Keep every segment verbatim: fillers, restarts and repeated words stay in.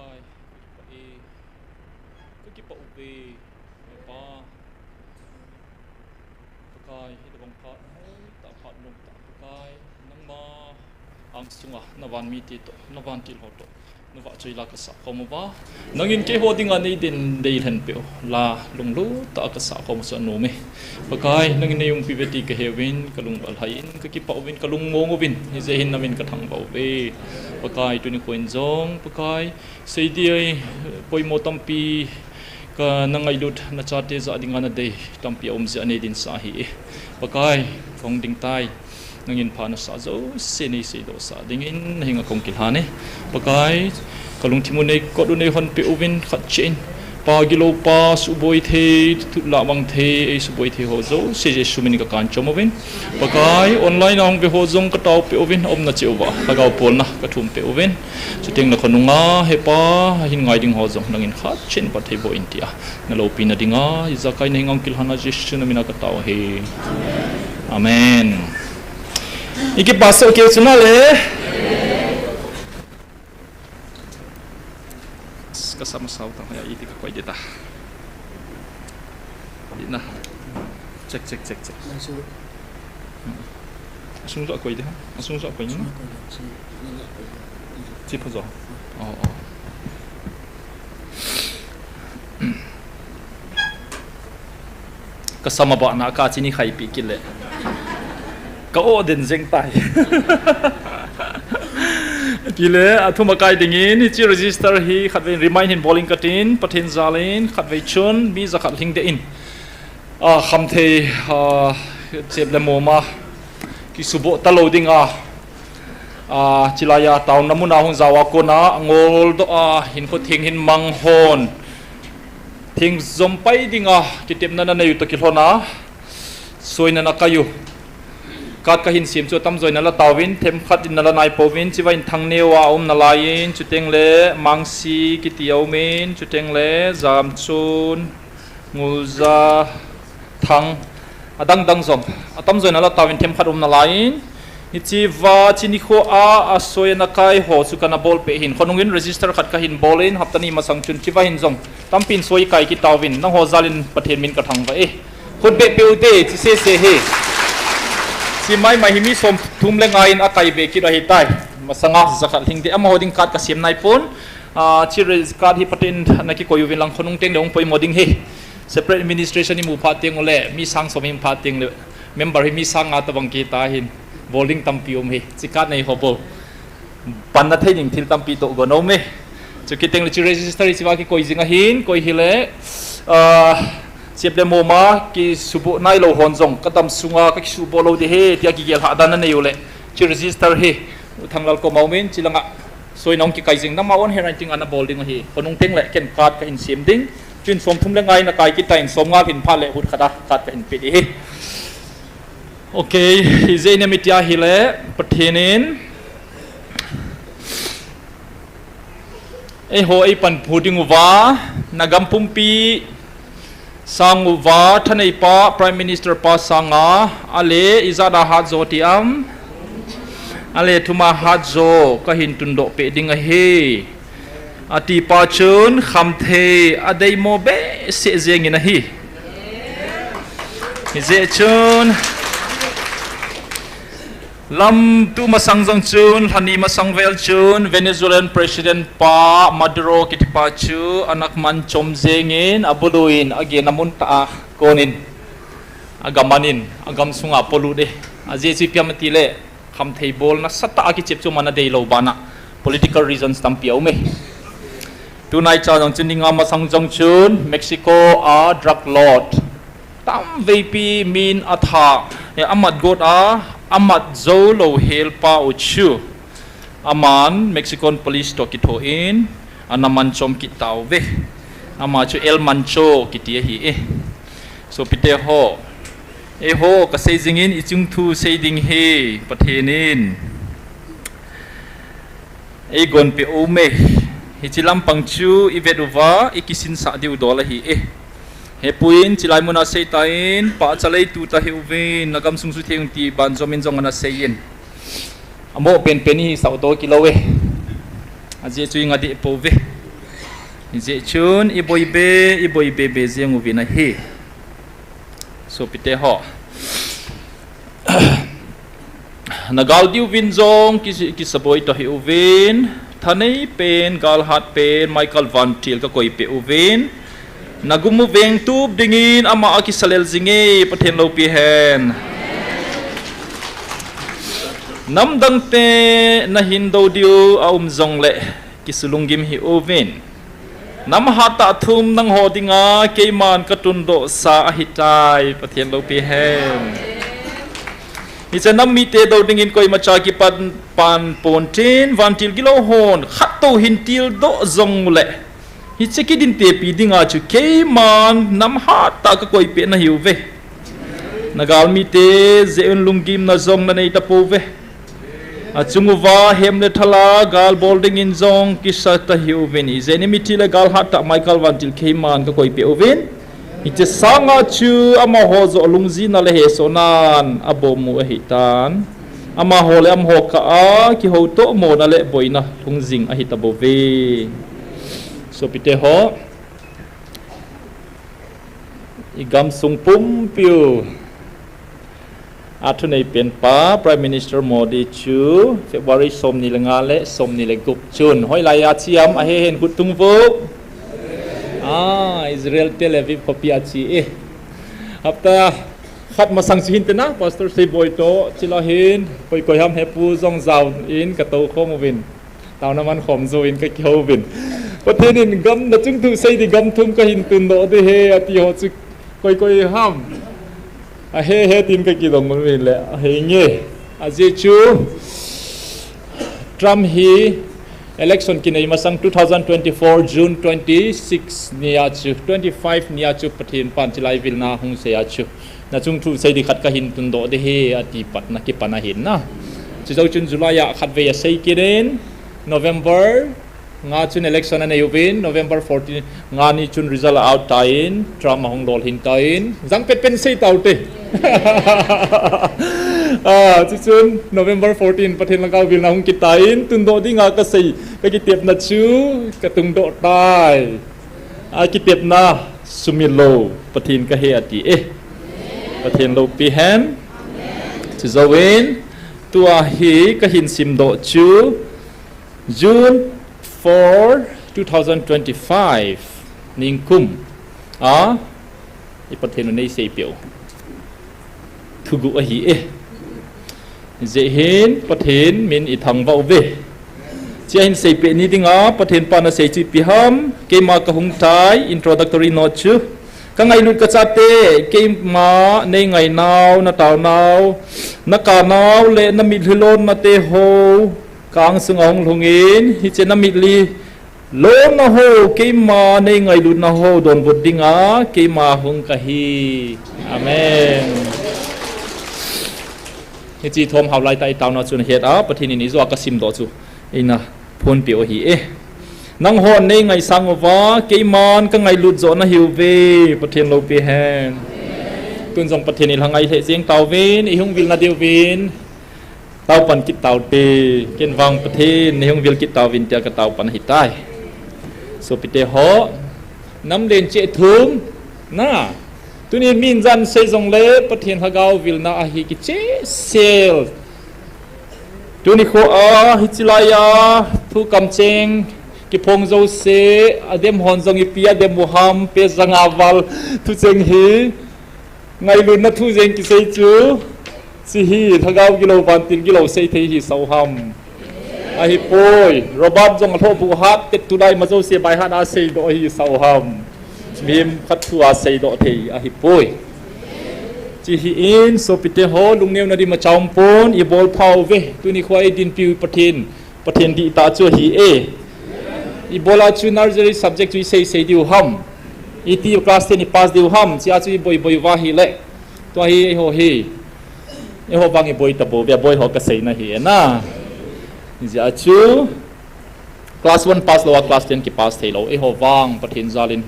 Pakai, ka kipah e, ka kipah uve, he Pa. Pakai, hitobang phat, hoi, tah phat, nung tah, Pakai, nangma angsunga, na van mite toh, na vantil ho toh, na vahchoi la ka sah khom uva. Nangin keiho dinga nei den dei lhen peh u la, lunglut tah a ka sah khom u chu anom e. Pakai, nangin nei umpi uve ti ka he uvin, ka lung valhai in, ka kipah uvin, ka lungmong uvin, hijeh hin na min ka thangvah uve. Pakai, tuni khoin jong, Pakai, sei ding, poimo tampi, ka na ngailut, na chate jah dinga na dei tampi aum jeh a nei dinsah ahi e. Pakai, ka hung ding tai. Nangin pha na sah jouse nei seidoh sah dingin na henga ka hung kilhan e. Pakai, ka lungthim u nei kot u nei hon peh uvin khat cheh in. Pa gilou pa, suboi thei, thut lah mang thei, ei suboi thei ho jouse Jesu min in ka kan chom uvin. Pakai, online a hung ve ho jong ka tao peh uvin, aumna cheh uva, Lhagao bolna ka thum peh uvin. Chuteng le khonunga, he Pa, ahin ngai ding ho jong nangin khat cheh in phatthei boh in tia na loupina dinga, ijakai na henga hung kilhan a Jesu na min a ka tao e. Amen. I kipah soh kei u chu na le. Ka sa masau ta, ya, iti ka koi ding ta. Ina. Check, check, check, check. Asung joh a koi ding ham? Asung joh a koi ding. Chi pha joh. Oh, oh. Ka sa mabahna ka chini khaipi kit le. Ka o den jeng tai. Tile, athum akai dingin, hiche register hi khatvei remind hin bol inge katin, Pathen jalin, khatvei chun, mi jakhat lhing deh in. A, khamthei, a, chep le mom a, kisuboh talou dinga, a, chilai a, taona muna hung jaova kona, angol doh a, hinkho theng hin mang hon, theng jom pai dinga, kitepna na nei u toh kilhon a, soina na kai u. Card kahin sem chu atamjo in nala taovin, themkhat in nala naipouvin, chiva in Thangneo a aum nalaiyin, chuteng le Mangsi kiti aumin, chuteng le Jamchun, Ngulja, Thang, adang dang jong, atamjo in nala taovin, themkhat um nalaiyin, hicheva, chini kho a, asoi ana kai ho chu kana bolpeh hin, khonungin register khat kahin bolin, hapta ni masang chun chiva hin jong, tampin soi kai kit tauvin, nangho jalin Pathen min kathangvah e. Khut beh peh ute, chi sese hi. Chi maimai hi mi somthum le nga in akai be kit ahitai. Masanga jakhat lhing deh, amaho ding card kasem naipon. A, chi re-, card hi Pathen na kikoi uvin lang khonung teng le hung poimo ding hi. Separate administration imu phat teng ule, mi sang som imu phat teng le, member hi mi sang nga tabang kihita hin. Bol ding tampi um hi. Chi card nei ho bou. Panna thei ding thil tampi toh gon aume. Chu kiteng le chu register hi chiva kikoi jing ahin, koi hile, ah, chep le mom a kisuboh nailou hon jong, kadam sunga kakisuboh lou ding ahi, tia kigel hahdan nanei ule, chu register hi, U Thanglal koma aumin, chilanga, soina hung kikai jing, nangma own handwriting a nabol ding ahi, khonung teng le, ken card kahin sem ding, chun somthum le nga in akai kit tan, somnga hin phat le, hut khat a, card kahin pe ding ahi. Ok, hijeh in amitia hile, Pathen in, eiho eipanpi ding uva, nagam pumpi sang uva, thaneipa, Prime Minister pa sanga, ale, ijat a hat jo ti am, ale, thuma hat jo, kahin tundoh peh ding ahi. Atipa chun, khamthei, adeimo behseh jengin ahi. Hijeh chun, lam tu masang jong chun, lhani masang vel chun, Venezuelan President pa Maduro kitipa chu, anakman chom jengin, abuluin, agena mun tah a, konin, agamanin, agam sunga polut e. Ajeh chu ipi ham itile, khamthei bol nasatah a kichep chu mana deilou bana political reasons tampi aume. Tunaicha jong chun ninga masang jong chun Mexico a drug lord tamveipi min atha, eh, amat got a, amat joulou helpa u chu. Aman Mexican police toh kithoin, ana manchom kit tauve. Ama chu El Mancho kiti ahi e. Sopite ho, eiho kasei jingin ichung thu sei ding hi Pathen in eigonpeh aume. Hiche lampang chu ivet uva ikisinsah diu dol ahi e. Hepuin chilai muna seitan, pahcha lei tuta hiuvin, nagamsung sutheng ti banjomin jong ana seiyin. Amoh penpen ihisah u toh kilou e. Ajeh chu inga deh pouve. Hijeh chun i boi be, i boi be be jeng uvin ahi. Sopite ho. Na gal diuvin jong ki, kisaboi tahih uvin. Thanei pen, galhat pen, Michael Vantil ka koipeh uvin. Na gum u vengtup dingin ama a kisalel jing e, Pathen loupi hen. Namdang te na hin dou diu a um jongle, kisulunggim hih uvin. Nam hatah thum nangho dinga keiman ka tundoh sa ahitai, Pathen loupi hen. Hiche nam mite dou dingin koimacha kipan pan pontin, Vantil gilou hon khat tou hin tildoh jongle, hiche kidin tepi dinga chu keiman nam hatah ka koipeh nahiuve. Na galmite jeh un lunggimna jong nanei tapouve. Achung uva hem le thal a gal bol dingin jong kisa tahiuvin. Ijeh inem itile gal hattah Michael Vantil keiman ka koipeh uvin. Hiche sanga chu amaho joh lungjinna le hesohnan abom u ahitan. Amaho le amaho kah a kihoutoh mona le boina lhung jing ahitabouve. Sopite ho, i gamsung pumpiu a thunei penpa Prime Minister Modi chu February somni le nga le somni le gup chun hoilai a che ham, ahe hen khut tung uvo. Ah, Israel Tel Aviv khopi a che e. Hapta khat masang chu hinte na, Pastor Seiboi toh, chule hin koi koi ham, Hepu jong jaovin ka toukhom uvin. Taona man khom jouvin ka kihouvin. Pathen in gam, nachung thu sei ding gam thum kahin tundoh ding ahi ati ho chu koi koi ham. Ahe he tin ka kidong uvin le, ahenge. Ajeh chu Trump hi election kinei masang two thousand twenty-four June twenty-six nia chu, twenty-five nia chu Pathen pan chulai vilna hung sei a chu, nachung thu sei ding khat kahin tundoh ding ahi ati patna kipan ahin na. Chujou chun July a khatvei asei kit in, November nga chun election anei uvin, November fourteen nga ni chun result a out tan, Trump ahung lolhin tan, jang pet pen sei taute. Ah, chuchun November fourteen Pathen lhagao vilna hung kit tan, tundoh dinga kasei, kakitepna chu katungdoh tai. Akitepna sumil lou Pathen kahi ati e. Pathen loupi hen. Chujouvin tua hi kahin simdoh chu June four, two thousand twenty-five ningkum a i Pathen u neiseipeh u thuguh ahi e. Hijeh hin Pathen min ithangvah uve. Chea hin seipeh ni dinga Pathen pan asei chu ipi ham, keima kahung tai, introductory note chu. Kangailut kachate, keima neingainau, nataonau, nakanau le namitlhi lonnate ho ka angsunga hung lhungin, hiche namitlhi lonna ho, keima neingailutna ho donbut dinga keima hung kahi. Amen. Hiche thom haulai tah itaona chu nahet a, Pathen in ijou a kasimdoh chu eina phonpeh u ahi e. Nanghon neingaisang uva keiman kangailut joh nahiuve, Pathen loupi hen. Tun jong Pathen ilhangai lheh jeng tauvin, ihung vilna diuvin tao pan kit taute, ken vang Pathen neihung vil kit tauvin tia katao pan ahitai. Sopite ho, nam len cheh thum na, tuni min jan sei jongle Pathen lhagao vilna ahi kichehsel. Tuni khoa hiche laiya thu kamcheng kiphong jouse, adem hon jong ipi adem u ham, pejanga val thucheng hi ngailutna thu jeng kisei chu, hiche hi lhagao gilou, vantil gilou seithei hisah u ham? Ahipoi. Robert jong alhohbuh hat pet, tulai ma jouse baihat a seidoh hisah u ham? Mihem khat thua seidoh thei ahipoi. Hiche hi in, sopite ho, lungneona ding imacha umpon, ibol phauve. Tuni khoa idinpiu Pathen, Pathen dihtah chu ahi e. Ibola chu nursery subject chu isei sei diu ham? Iti class ten ipass diu ham? Chea chu iboi boi uva ahile, tua hi eiho hi, eiho vang iboi tabouve, aboi ho kaseina ahi e na. Hijeh a chu class one pass lou a class ten kipass theilou, eiho vang Pathen jalin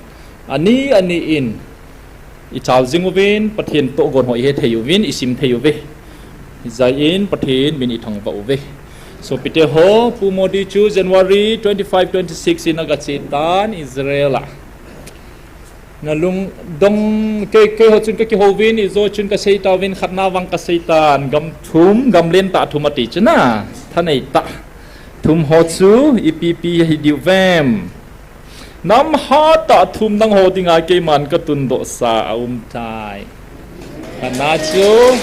ani ani in ichal jing uvin, Pathen tohgon ho ihe thei uvin, isim thei uve. Hijeh in Pathen min ithangvah uve. Sopite ho, Pu Modi chu January twenty-five, twenty-six in aga che tan Israel a. Nalungdong, kei, keiho chun kakihouvin, ijo chun kasei tauvin, khatna vang kasei tan, gam thum, gam lentah thum ati chu na, thanei tah thum ho chu ipi ipi hidiu vem. Nam hatah thum nangho dinga keiman katundoh sa aum tai. Khatna chu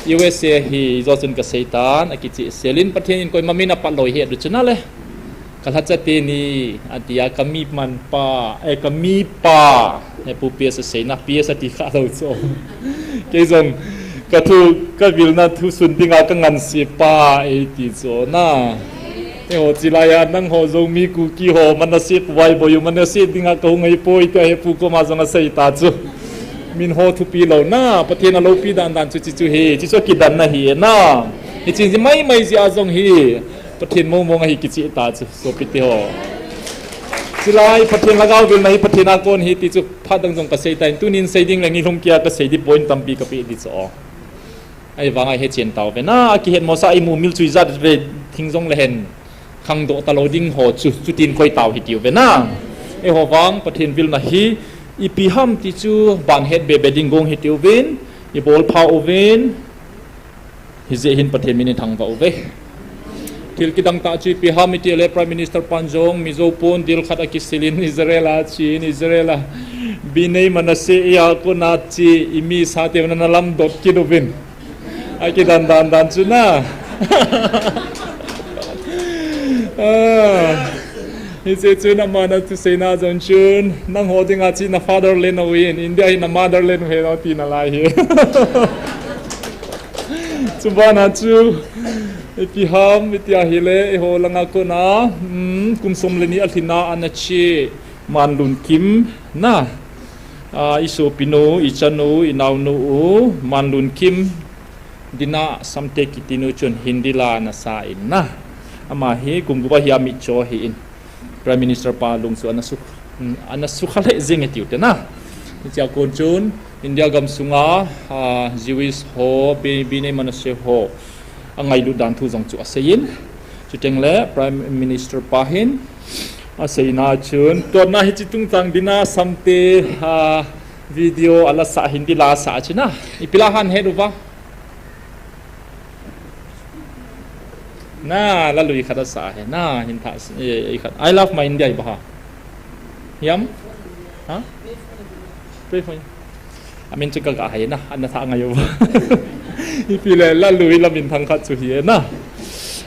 U S A hi ijo chun kasei tan, akicheh selin Pathen in koima min apat lou hi adu chu na le. Kalhacha teni, atia kami manpa, eh, kamipa, eh, Pu P S aseina, P S ati khalou chu. Kei jong, kathu, kavilna thusun dinga kanganse pa, eiti chu na. Eiho chilaiya, nangho jong mi Kuki ho, Manasseh pu vai boi u, Manasseh dinga kahung ahipoi, tia hi Pu koma jong asei ta chu. Min ho thupi lou na, Pathen aloupi dan dan chu chi chu hi, chi chu kidanna hi e na. Hichi mai mai jia jong hi, Pathen mong mong ahi kicheh ta chu, sopite ho. Chilai, Pathen lhagao vilna hi, Pathen a kon hi ti chu, phat dang jong kasei tan, tunin sei ding le nilhum kia kasei di point tampi kapeh di chu. Ahivanga hechen tauve na, akihet mosa imu mil chu ijat ve thing jong lehen, khangdoh talou ding ho chu, chutin koi tau hitiuve na. Eiho vang, Pathen vilna hi, ipi ham ti chu, ban het be be ding gong hitiuvin, ibol pha uvin, hijeh hin Pathen min in thangvah uve. Thil kidang tah chu ipi ham itile Prime Minister pan jong Mizo pon dil khat akisilin Israel a chin, Israel a Bnei Manasseh a kona chi imi sa te nana lamdot kit uvin. Akidan dan dan chu na. Ah, hiche chun amana thuseina jong chun, nangho dinga chi na fatherland uvin, India hi na motherland u ahi nati nalai hi. Chubana chu, ipi ham, itia hile, eiho langa kona, mm, kum som le ni alhina ana che, Manlunkim, na, ah, isopinu, ichanu, inaonu u, Manlunkim, Dina Samte kitinu chun Hindi la ana sa in na. Ama hi kum gup a hi amitcho ahin. Prime Minister pa lung chu ana su, ana sukha lheh jeng e tiu te na. Hichea kon chun India gam sunga, ah, Jewish ho, Be-, Bnei Manasseh ho angailut dan thu jong chu aseiyin. Chuteng le Prime Minister pa hin aseina chun, totna hiche tungchang Dina Samte, ah, video alasah, Hindi la asah chu na. Ipi la ham het uva. Na, la lui khat asa he. Na, hin tha, eh, eh, khat. I love my India hi baha. Hiam? Ha? Pray for you. Amin chu kaga he na, ana tha ngai uva. Ipi le, la lui la min thang khat chu hi na.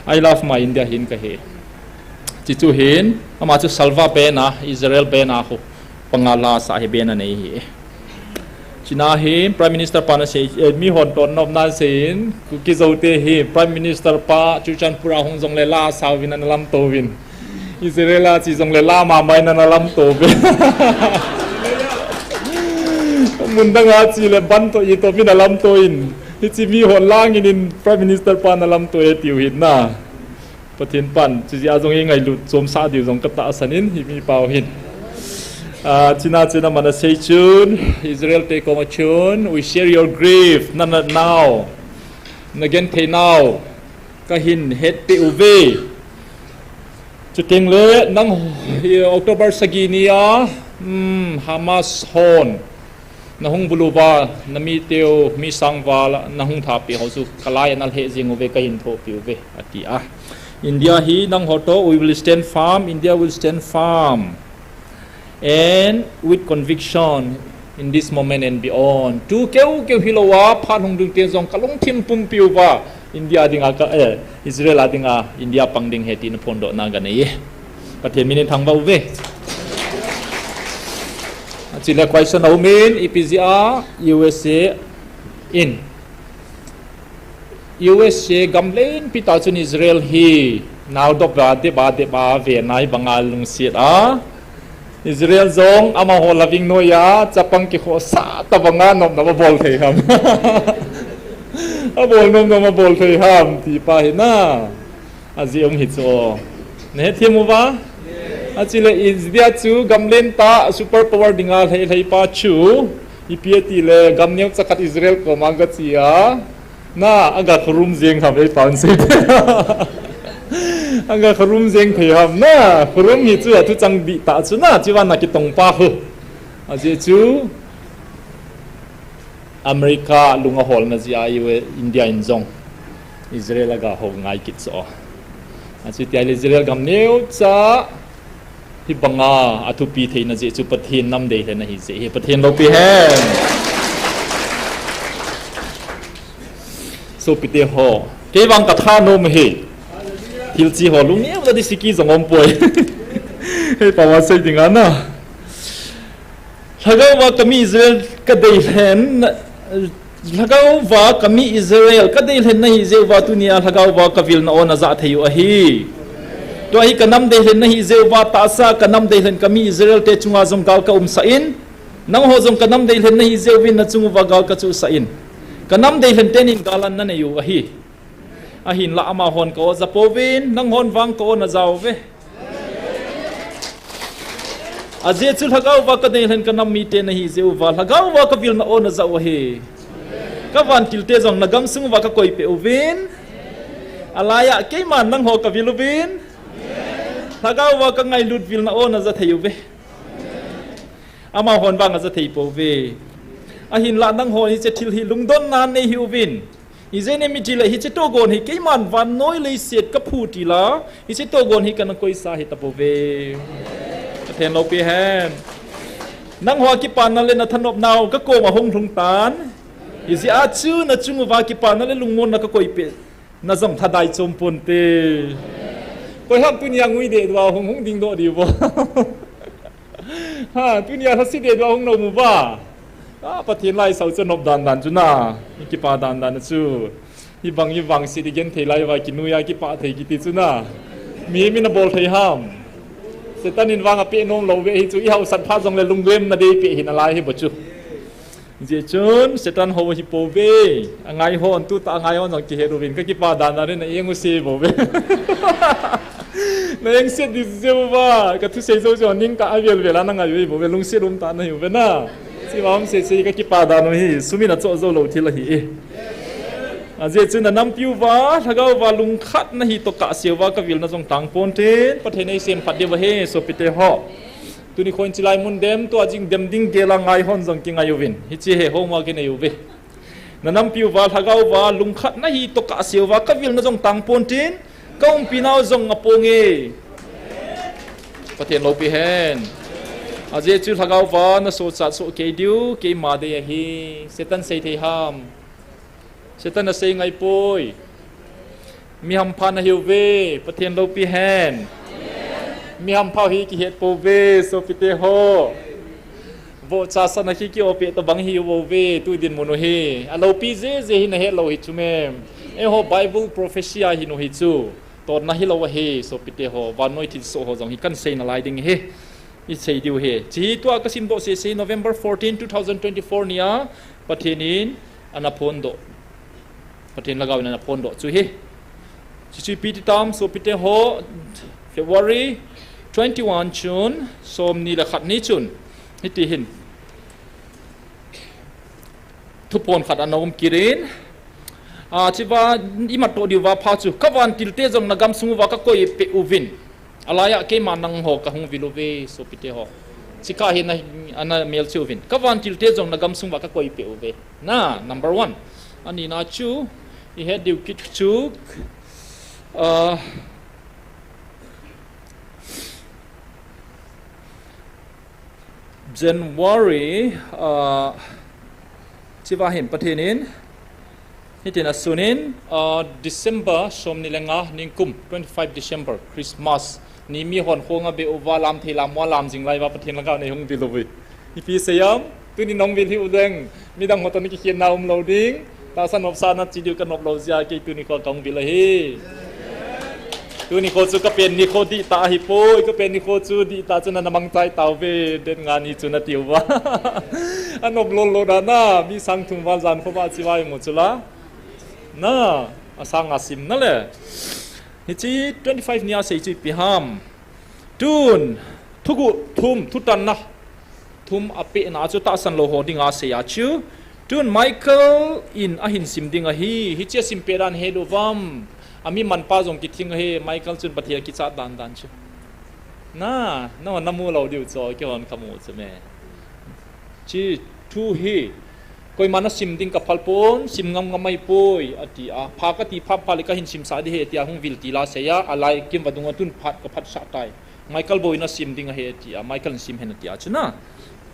I love my India hin kahe. Chi chu hin, ama chu Salva banner, Israel banner ho. Panga la sa hi banner nei hi. China hi Prime Minister pa na sei, eh, mi hon ton nop na seiyin, Kuki Zo te hi Prime Minister pa Churachandpur a hung jong le la sa uvin ana lamto uvin. Israel a chi jong le la mama in ana lamto uve. Mun dang a chi le ban to i to min ana lamto in. Hiche mi hon langin in Prime Minister pa ana lamto e tiu hin na. Pathen pan, chujeh a jong i ngailut chomsah diu jong katahsan in, hi mi pau hin. Ah, china china mana sei chun, Israel te koma chun, we share your grief, na, na, now. Na genthei nau, kahin hetpeh uve. Chuteng le, nang, eh, October sagi nia, hmm, Hamas hon. Na hung bulu uva, na mi teu, mi sang uva, na hung thapeh ho chu, kalai ana lheh jing uve, kahin thopeh uve, ati a. India hi nangho toh, we will stand firm, India will stand firm. And with conviction in this moment and beyond. Tu keu keu hilou a, phat hung ding teng jong kalungthim pumpi uva, India dinga ka, eh, Israel a dinga, India pang ding ahi tina phondohna kanei e. Pathen min in thangvah uve. Chule question aum in, ipi jeh a U S A in. U S A gam lenpi tah chun Israel hi naodop va dep a dep a ve nai banga lungset a. Israel jong amaho loving noi a, chapang kikhohsah tabanga nopna abol thei ham. Abol nom nom abol thei ham, ti pa hi na. Ajeh um hi chu. Na hethem uva? Achule India chu gam lentah super power dinga lhei lhei pa chu. Ipi ati le gam neocha khat Israel koma gache a. Na, aga khurum jeng ham, ei pan sei. Aga khurum jeng thei ham na, khurum hi chu athu chang di ta chu na, chiva na kitong pa hu. Aji chu America lunga hol na ji a U S, India in jong Israel aga hol ngai kit so. Achu tia Israel gam neo cha Hi banga athupi theina jeh chu Pathen nam deilhen ahi jeh hi Pathen loupi hen. Sopite ho, kei vang ka tha nom hi. Thil chi ho lung neo da di siki jong om poi. Hei pa wa sei ding ana. Lhagao va kami Israel ka deilhen, Lhagao va kami Israel ka deilhen na hi jeh uva tunia Lhagao va ka vil na ona ja thei u ahi. Tua hi ka nam deilhen na hi jeh uva tahsa ka nam deilhen kami Israel te chunga jong gal ka umsa in, nangho jong ka nam deilhen na hi jeh uvin na chung uva gal ka chusa in. Ka nam deilhen tenin gal an na nei u ahi. Ahinla amahon ka o ja pouvin, nanghon vang ka ona ja uve. Ajeh chu Lhagao va ka deilhen ka nam mite na hi jeh uva, Lhagao va ka vil na ona ja u ahi. Ka vantil te jong na gamsung uva ka koi peh uvin. Alaiya keiman nangho ka vil uvin. Lhagao va ka ngailut vil na ona ja thei uve. Amahon vang a ja thei pouve. Ahinla nangho hiche thil hi lungdonna nei hi uvin. Ijeh inem itile hiche togon hi keiman vannoi leiset ka phu tila, hiche togon hi kana koisa hi tapouve. Pathen loupi hen. Nangho kipana le na thanopnau ka koma hung lhung tan. Ijeh a chu na chung uva kipana le lungmonna ka koi peh. Na jong lhadai chom ponte. Koi ham tunia ngui deh dua hung hung ding doh diu vo. Ha, tunia lhasi deh dua hung nom uva. A, Pathen lai sau chu nop dan dan chu na. Kipa dan dan chu. Hi bang hi vang sit i gen thei lai uva kinuia kipa thei kiti chu na. Mihem in abol thei ham. Satan in vang apeh nom lou ve hi chu i hausat phat jongle lunglem na dei peh hi nalai hi bo chu. Jeh chun Satan ho hi pouve. Angai hon, tuta angai hon jong kihet uvin ka kipa dan dan in a eng u se bouve. Na eng set di jeh uva, ka thusei jou jou ning ka avel vel a na ngai u bouve, lungset um tah na hi uve na. Hiva um sei sei ka kipa dan u hi, sum in achoh jou lou thil ahi e. Ajeh chu na nampi uva, Lhagao va lungkhat na hi toh kah seuva ka vil na jong tang ponte, Pathen ei sem phat diu ahi, sopite ho. Tuni khon chilai mun dem, tua jing dem ding gel a ngai hon jong kingai uvin. Hiche hi homework i nei uve. Na nampi uva, Lhagao va, lungkhat na hi toh kah seuva, ka vil na jong tang ponte, ka umpi nau jong apong e. Pathen loupi hen. Ajeh chu Lhagao va, na sochat soh kei diu, keima dei ahi. Satan sei thei ham. Satan asei ngai poi. Mi hampha na hi uve, Pathen loupi hen. Mi hampha hi kihet pouve, sopite ho. Vohcha sa na ki ki ope to bang hi uve, tu dinmun u hi. Aloupi jeh jeh hi na het lou hi chu mem. Eiho Bible prophecy a hi nu hi chu. Totna hi lou ahi, sopite ho, vannoi thilsoh ho jong hi kan sei nalai ding hi. I sei diu hi. Hiche hi tua ka simdoh sese November fourteen, two thousand twenty-four nia, Pathen in ana phondoh. Pathen Lhagao in ana phondoh chu hi. Hiche chu ipi ti tam, sopite ho, February twenty-one chun, somni le khat ni chun. Hiti hin. Thuphon khat ana um kit in. A, hichea, i mat toh diuva pha chu, ka vantil te jong na gamsung uva ka koi peh uvin. Alaiya keima nangho ka hung vil uve, sopite ho. Hiche kah hi na, ana melchih uvin. Ka vantil te jong na gamsung uva ka koi peh uve. Na, number one. Anina chu, i het diu kit chu, a, January, ah, hichea hin Pathen in, hitin asun in, ah, December, somni le nga, nikum, twenty-five December, Christmas, ni mihon khonga beh uva lam thei lam uva lam jing lai uva Pathen Lhagao in eihung vil uve. Ipi seiyam, tuni nahung vil hi uleng, midang ho toh na kikhenna umlou ding, tahsa nopsa na chi diu ka nop lou jeh a kei tuni kho kahung vil ahi. Tuni kho chu ka pen nikho dihtah ahipoi, ka pen nikho chu dihtah chu na, na mangchai tauve, date nga ni chu nati uva. Anop lou lou dan a, mi sang thum val jan kho ba chi vai mo chu la. Na, asang a sim na le. Hiche twenty-five nia sei chu ipi ham. Tun, thuguh thum, thutanna thum apehna chu tahsan lou ho dinga sei a chu, Tun Michael in ahin sim ding ahi, hiche sim pet dan he do vam. Ami manpa jong kithing ahi, Michael chun Pathen kichat dan dan chu. Na, na, na mu lo diu cho, kihon kamu chu me. Chi thu hi, koima na sim ding ka phal pon, sim ngam ngam mai poi, ati a. Pha kati pha pha le kahin sim sa di he, tia hung vil ti la se ya, alai kim va dung a tun phat ka phat sa tai. Michael boi na sim ding ahi, tia. Michael in sim hen, tia chu na.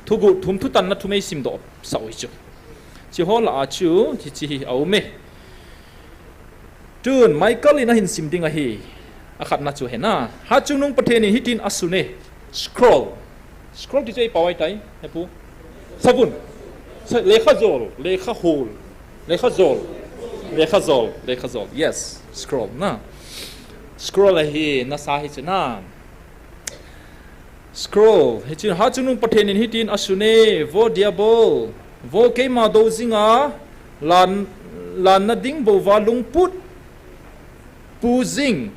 Thugu thum thu tan na thum ei sim do sa oi chu. Chi ho la a chu, chi chi hi a um e. Tun, Michael in ahin sim ding ahi. Akhatna chu hena. Ha chungnung Pathen in hitin asun e. Scroll. Scroll ti chu ei pao ai tai, he pu. Savun. Sa, lekha jol, lekha hol. Lekha jol. Lekha jol, lekha jol. Yes, scroll na. Scroll ahi, na sa hi chu na. Scroll. Hichun, ha chungnung Pathen in hitin asun e, vo diabol. Vo keima do jinga, lan, lan na ding bo va lungput. Pu jing.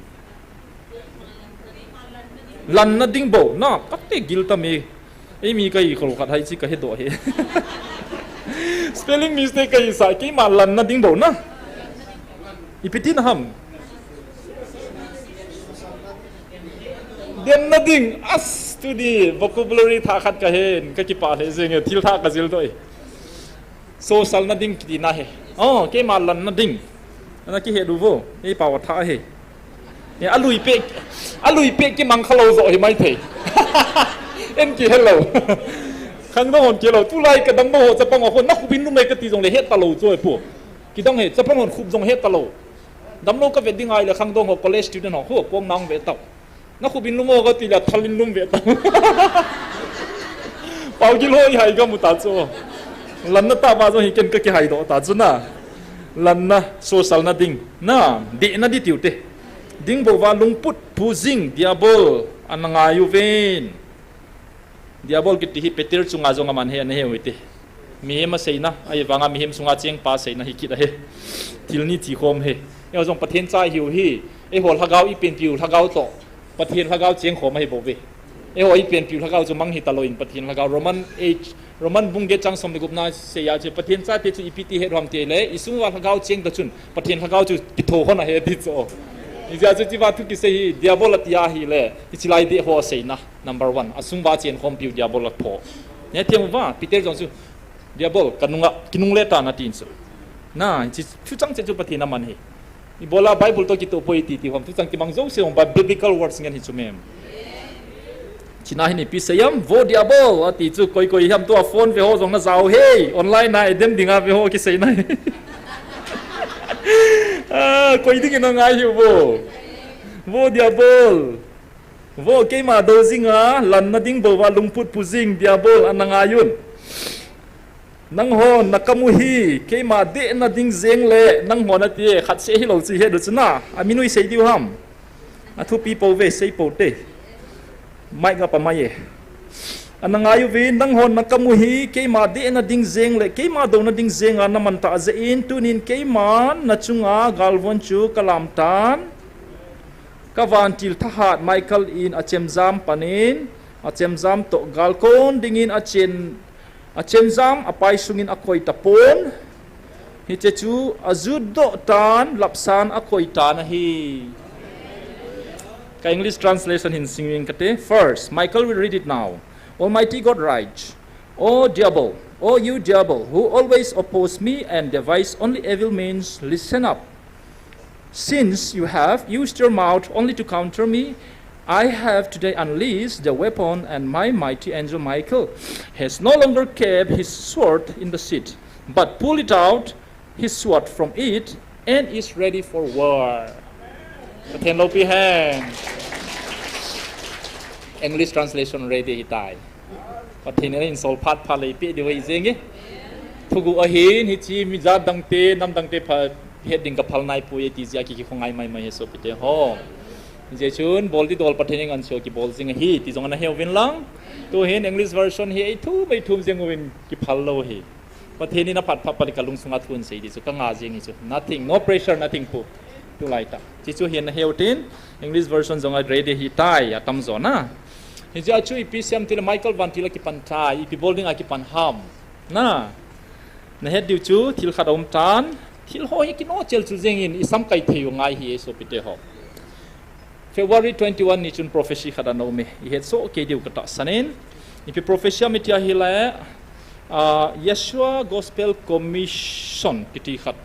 Lan na ding bo. Na, kate gil ta me. Ei mi kai kol khat hai chi ka he do he. Spelling mistake kai sa, keima lan na ding bo na. Ipi ti na ham. Dem na ding, as tu di vocabulary tha khat ka hen, ka kipa le jeng e, thil tha ka jil do e. Social na ding kiti na he. Oh, keima lan na ding. Ana ki he du vo, ei pao tha he. E, alui pe, alui pe ki mang kha lo jo hi mai thei. En ki he lo. Khang dong hon ki lo, tu lai ka dang bo ho, chapang ho, na khubin lum lai ka ti jong le he ta lo cho e pu. Ki dang he, chapang hon khub jong he ta lo. Damlo ka ve ding ai le khang dong ho college student ho, ho kong nang ve tau. Na khubin lum ho ka ti le thalin lum ve tau. Pau gil ho i hai ka mu ta chu. Lan na ta ba jong hi ken ka ki hai do ta chu na. Lan na social na ding. Na, di na di tiu te. Ding bo va lungput pu jing diabol ana ngai u ven. Diabol kiti hi Peter chunga jong aman he, ana he u hite. Mihem a seina, ahivanga mihem sunga cheng pa seina hi kit ahi. Thil ni chi khom he. Eiho jong Pathen cha hiu hi. Eiho lhagao i penpiu lhagao toh Pathen lhagao cheng khom ahi bou ve. Eiho i penpiu lhagao chu mang hi ta lou in Pathen lhagao Roman eight, Roman bung get chang som le gup na sei a chu Pathen chate chu ipi ti het u ham ti le, i sung uva lhagao cheng ta chun Pathen lhagao chu kitho hon ahi ti chu. Hijeh a chu chiva thu kisei hi, Diabol a ti ahi le, hichi lai deh ho a seina. Number one, a sung uva chen khompiu Diabol a pho. Hethem uva, Peter jong chu, Diabol, ka nunga, kinungle tan atin chu. Na, hichi thu chang cheh chu Pathen aman hi. Ibola Bible toh kitoh poi ti ti hom, thu chang kimang jouse hom, but biblical words ngen hi chu mem. China hin ipi sei ham, vo Diabol, ati chu koi koi ham tua phone ve ho jong na jao he, online a edem dinga ve ho kisei na. Ah, koi dingin na ngai hi vo. Vo Diabol. Vo keima do jinga, lan na ding bou va lungput pu jing Diabol ana ngai un. Nanghon na kamu hi, keima deh na ding jeng le, nanghon ati e, khat seh hilou chu het u chu na, a min u i sei diu ham. A thupi pou ve, sei pou te. Mic a pa mai e. Ana ngai uve, nanghon na kamu hi, keima deh na ding jeng le, keima do na ding jeng a na man ta jeh in, tunin keima na chunga galvon chu ka lam tan. Ka vantil thahat Michael in a chemjam panin, a chemjam toh galkon dingin a chen, a chemjam a pai sungin a koi tapon. Hiche chu a jut doh tan, lapsan a koi tan ahi. Ka English translation hin sim ing kate. First, Michael will read it now. Almighty God writes, O Diabol, O you Diabol, who always oppose me and devise only evil means, listen up. Since you have used your mouth only to counter me, I have today unleashed the weapon, and my mighty angel Michael has no longer kept his sword in the sheath, but pulled out his sword from it and is ready for war. Pathen loupi hen. English translation ready hitai. Pathen in ahin sol phat phat le ipi diu ahi jeng e. Thuguh ahin, hichi mi jat dang te, nam dang te pha het ding ka phal nai poi e ti jeh a ki, kikhongai mai mai e sopite ho. Hijeh chun, bol ding dol Pathen in ngan seo kibol jing ahi, ti jong ana heu vin lang. Tuhin English version hi ei thum, ei thum jeng uvin kiphal lou hi. Pathen in aphat phat phat le ka lungsunga thu ahin sei ding chu, ka nga jeng hi chu. Nothing, no pressure, nothing pu. Tulai ta. Chi chu hi ana heu tin, English version jong a ready hitai, atam jo na. Hijeh a chu ipi sei ham tile Michael vantil a kipan tai, ipi bol ding a kipan ham. Na. Nahet diu chu thil khat aum tan, thil ho hi kinoh chel chu jengin isamkai thei u ngai hi e sopite ho. February twenty-one ni chun prophecy khat ana um e, ihet soh kei diu katahsan in. Ipi prophecy ham itia ahile, ah, Yeshua Gospel Commission kiti khat.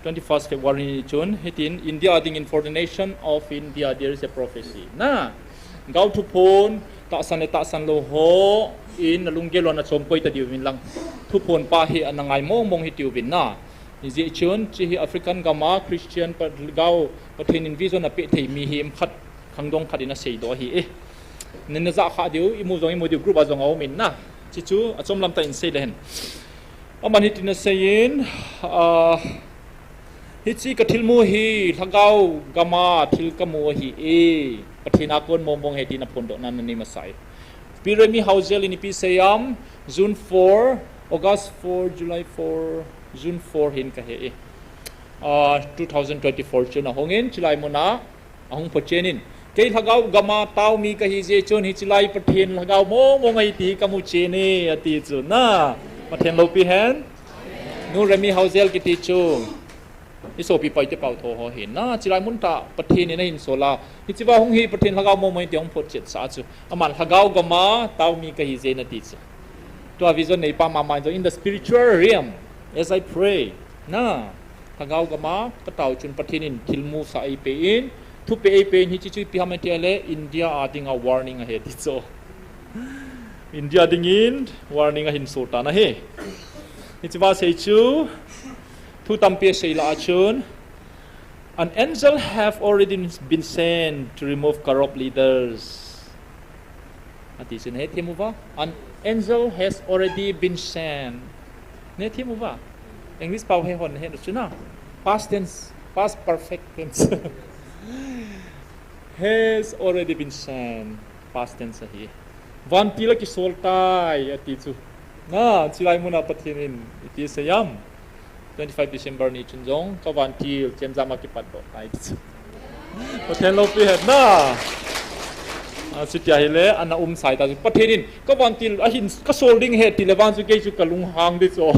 Twenty-first February ni chun, hitin India dingin, for the nation of India, there is a prophecy. Na, Gao thuphon, tahsan le tahsan lou ho, in nalunggel lou a nachom koi ta diu vin lang. Thuphon pa hi ana ngai mong mong hi tiu vin na. Hijeh chun, hiche hi African gam a Christian pa, Gao Pathen in vision apeh thei mihem khat, khangdong khat in asei doh ahi e. Nina jah kha diu, imu jong imu diu group a jong aum in na. Hiche chu, achom lam tah in sei le hen. Aman hitin asei in, ah, hiche kathilmu hi Lhagao gam a thil kamu ahi e. Pathen a kon mong mong ahi tin aphondohna nanei masa e. Pi Remi Hauzel in ipi asei ham, June four, August four, July four, June four hin kahe e. Ah, two thousand twenty-four chun ahung in, chulai mun a, ahung phochen in. Kei Lhagao gam a tao mi kahi jeh chun, hiche lai Pathen Lhagao mong mong ahi ti kamu chen e, ati chu na. Pathen loupi hen. Nu Remi Hauzel kiti chu. Isopi pai te pau tho ho hin na, chulai mun tah Pathen in ahin sol a. Hiche va hung hi Pathen Lhagao mong mong ahi ti ahung photchet sa chu. Aman Lhagao gam a tao mi kahi jeh in ati chu. Tua vision neipa mama in jong in the spiritual realm, as I pray. Na, Lhagao gam a katao chun Pathen in thilmu sa eipe in, thupeh eipe in hiche chu ipi ham iti ahile India a dinga warning ahi ati chu. India dingin warning ahin sol tan ahi. Hiche va sei chu, thu tampi asei lah a chun, an angel have already been sent to remove corrupt leaders. Ati chu nahet them uva. An angel has already been sent. Nahet them uva. English pao he hon nahet u chu na. Past tense, past perfect tense. Has already been sent. Past tense ahi. Vantil akisol tai, ati chu. Na, chulai mun a Pathen in ipi asei ham. Twenty-five December ni chun jong, ka vantil, chemjam a kipat doh tai chu. Pathen loupi hen na. Ah, chuti ahile, ana um sai ta chu. Pathen in, ka vantil, ahin, kasol ding ahi ti le vang chu kei chu kalunghang ding chu.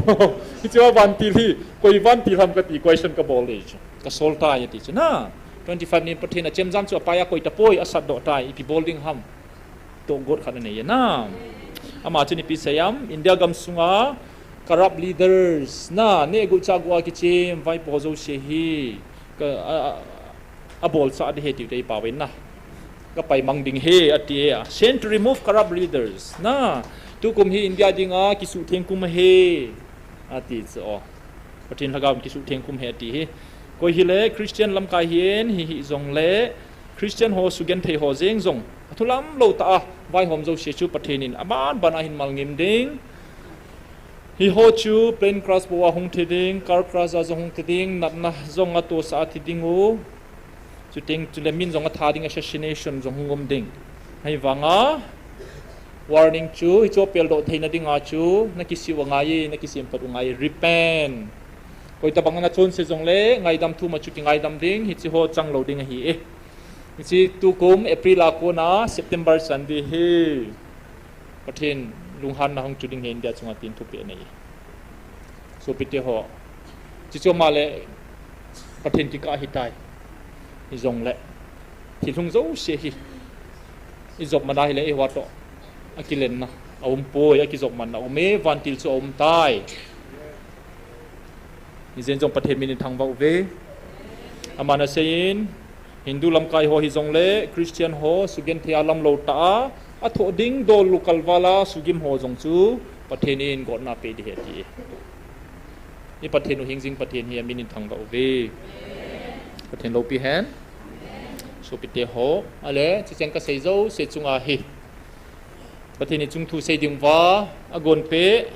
Hiche a vantil hi, koi vantil ham kati, question kabol ding chu. Kasol tai ati chu na. Twenty-five ni Pathen a chemjam chu apai a koi tapoi, asat doh tai, ipi bol ding ham. Tohgot khat anei e na. Ama chun ipi asei ham, India gam sunga corrupt leaders na, neh gu chah gu a kichem vaipo jouse hi ka, a, a, abolchah ding ahi tiu te ipi uvin na. Ka pai mang ding ahi ati e a. Sent to remove corrupt leaders na. Tukum hi India dinga kisuhtheng kum ahi ati chu o. Pathen Lhagao in kisuhtheng kum ahi ati hi. Koi hile Christian lamkai hin hi hi jongle Christian ho sugenthei ho jeng jong, athu lam lou tah a, vaihom jouse chu Pathen in aban ban a hin malngim ding. Hiho chu plane crash bou a hung thi ding, car crash a jong hung thi ding, natna jong atohsah a thi ding u. Chuteng chule min jong atha ding, assassination jong hung um ding. Ahivanga, warning chu, hichu apeldoh theina dinga chu, nakisih u angai e, nakisemphat u angai e, repent. Koi tabang a nachonse jongle, ngaidam thum a chu kingaidam ding, hiche ho chang lou ding ahi e. Hiche tukum April a kona September chan ding ahi. Pathen lunghanna hung chu ding ahi India chunga tin thupeh anei. Sopite ho. Hiche chu ama le Pathen kikah ahitai. Hijongle. Thil hung jouse hi. Ijop man a hile eiho toh. Akilenna. Aumpoi, akijop man a um e, vantil chu aum tai. Hijen jong Pathen min in thangvah uve. Aman aseiyin, Hindu lamkai ho hijongle, Christian ho, sugenthei a lam lou tah a, athoh ding dol u kalval a, sugim ho jong chu, Pathen in gotna apeh ding ahi ati. I Pathen u hingjing Pathen hi amin in thangvah uve. Pathen loupi hen. Sopite ho, ale, chuchen kasei jouse chunga hi. Pathen in chungthu sei ding uva, agon peh.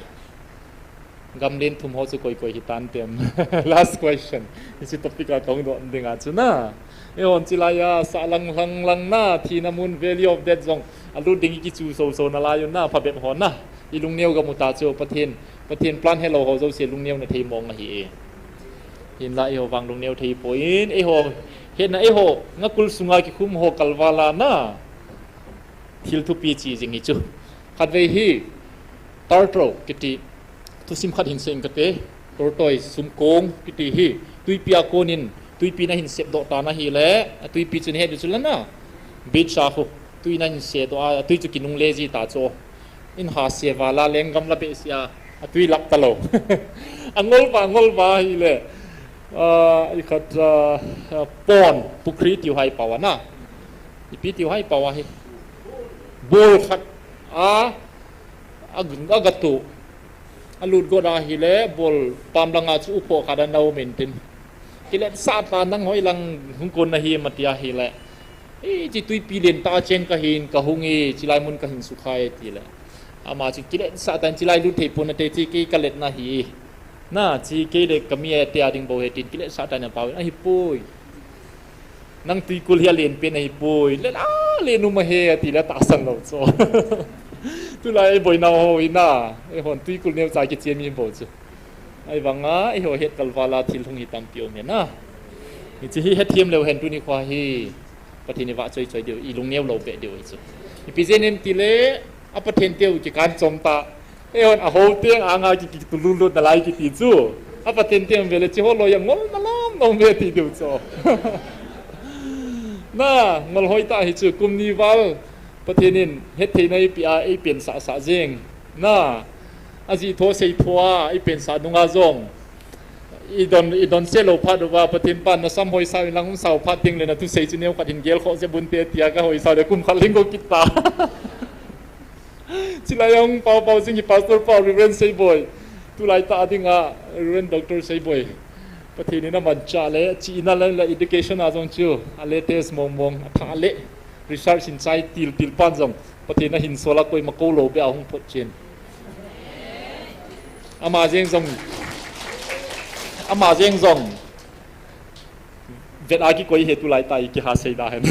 Gamlen thum ho chu koi koi hitan tem. Last question. Hiche topic a kahung don ding a chu na. Eihon chulai a sah lang lang lang na, thina mun value of death jong. Alut ding ikichu so so nalai u na, phabep ho na. Ilungneo gamu ta chu Pathen, Pathen plan helou ho jouse lungneo na thei mong ahi e. Hinla eiho vang lungneo thei poi in, eiho, hetna eiho, ngakul sunga kikhum ho kalval a na. Thil thupi chi jing hi chu. Khatvei hi, Tartro kiti, Thusim khat hin sei inge kati, tortoise, sumkong, kiti hi. Tuipi a konin, tuipi nahin sepdoh tan ahile, a tuipi chu nahet diu chu lana. Beach a khu, tui nahin sedoh a, a tui chu kinungle ji ta chu. Inha se vala lenggam la behseh a, a tui lap talou. Angol va, angol va ahile. Ah, ikhat, ah, ah, pond, pukhri tiu hai pao ana. Ipi tiu hai pao ahi. Bol khat, a, a, agatu. Alut got ahile, bol pam langa chu upho khat ana um intin. Kiletsah ta nang hoilang hung kon nahi em ati ahile. Hiche tuipi len tah a cheng kahin, kahung e, chilai mun kahin sukha e, tile. Ama chu kiletsah tan, chilai lut thei pon nate, hiche kei kaletna ahi. Na, hiche kei le kami ate a ding bou ahi tin, kiletsah tan apauvin, ahipoi. Nang tuikul hi alen pen ahipoi. Len a, len um ahi, atile atahsan lou chu. Tulai boinau ho hi na, eihon tuikul neocha kichia mi bou chu. Ahivanga, eiho het kalval a thil hung hi tampi um ahi na. Hiche hi hethem leu hen tuni khoa hi. Pathen i vahchoi choi diu, i lungneo lou beh diu hichu. Ipi jeh inem tile, a Pathen teu kikan chom ta. Eihon a ho teng anga ki, kitulun lut nalai kiti chu. A Pathen teu vele hiche ho loi angol malam nom ve ti diu chu. Na, ngol hoi ta hichu kum ni val. Pathen in hetthei na eipeh a, eipensah sah jeng. Na, ajih tho sei tho a, eipensah nunga jong. I don, i don se lou phat uva, Pathen pan nasam hoisau inlang umsau phat ding le nathusei chu neokhat hin gelkhoh jep unte tia kahoisau le kum khat lhing go kit ta. Chilai a hung pao pao jing hi Pastor pa Reverend Seiboi. Tulai tah a dinga Reverend Doctor Seiboi. Pathen in amanchah le, chihna le, le education a jong chu, a latest mong mong, athah le, research in chai til til pan jong. Pathen ahin sol a koima kou lou beh a hung phot chen. Ama jeng jong, ama jeng jong. Vet a kikoi hi tulai tah i kiha sei da hen.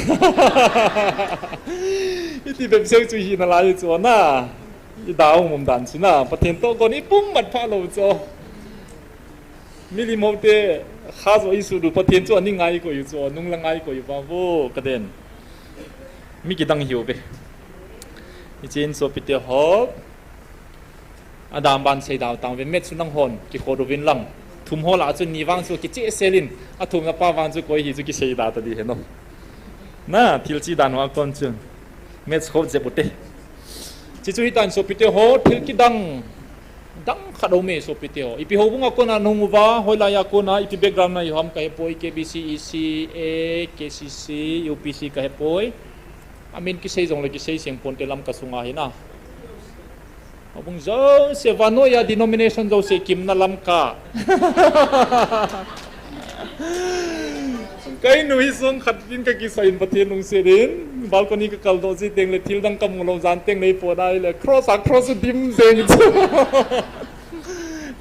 Iti bep seu chu hi nalai chu na. I da um um dan chu na. Pathen toh kon i pum mat pha lou chu. Milim ho te kha jo i sudu Pathen chu ani ngai koi chu, nung la ngai koi va vo ka den. Mi kidang hiu ve. Hichen sopite ho. Adam ban sei dau tang ve, maths chu nanghon kikhot uvin lang. Thum ho lah chu ni vang chu kicheh sel in, athum na pa vang chu koi hi chu kisei da ta di hen o. Na, thil chi dan ho a kon chun. Maths khot jep u te. Chi chu hitan sopite ho, thil kidang. Dang khat um e sopite ho. Ipi houbung a kona nahung uva, hoilai a kona, ipi background nahi ham kahepoi, K B C, E C A, K C C, U P C kahepoi. Amin kisei jongle kisei seng ponte Lamka sunga hi na. Houbung jouse vannoi a denomination jouse kimna Lamka. Ka inu hi song khat in ka kisah in Pathen lungset in, balcony ka kaldoh ji teng le thil dang ka mu lou jan teng le i pot a ahile cross a cross u dim jeng chu.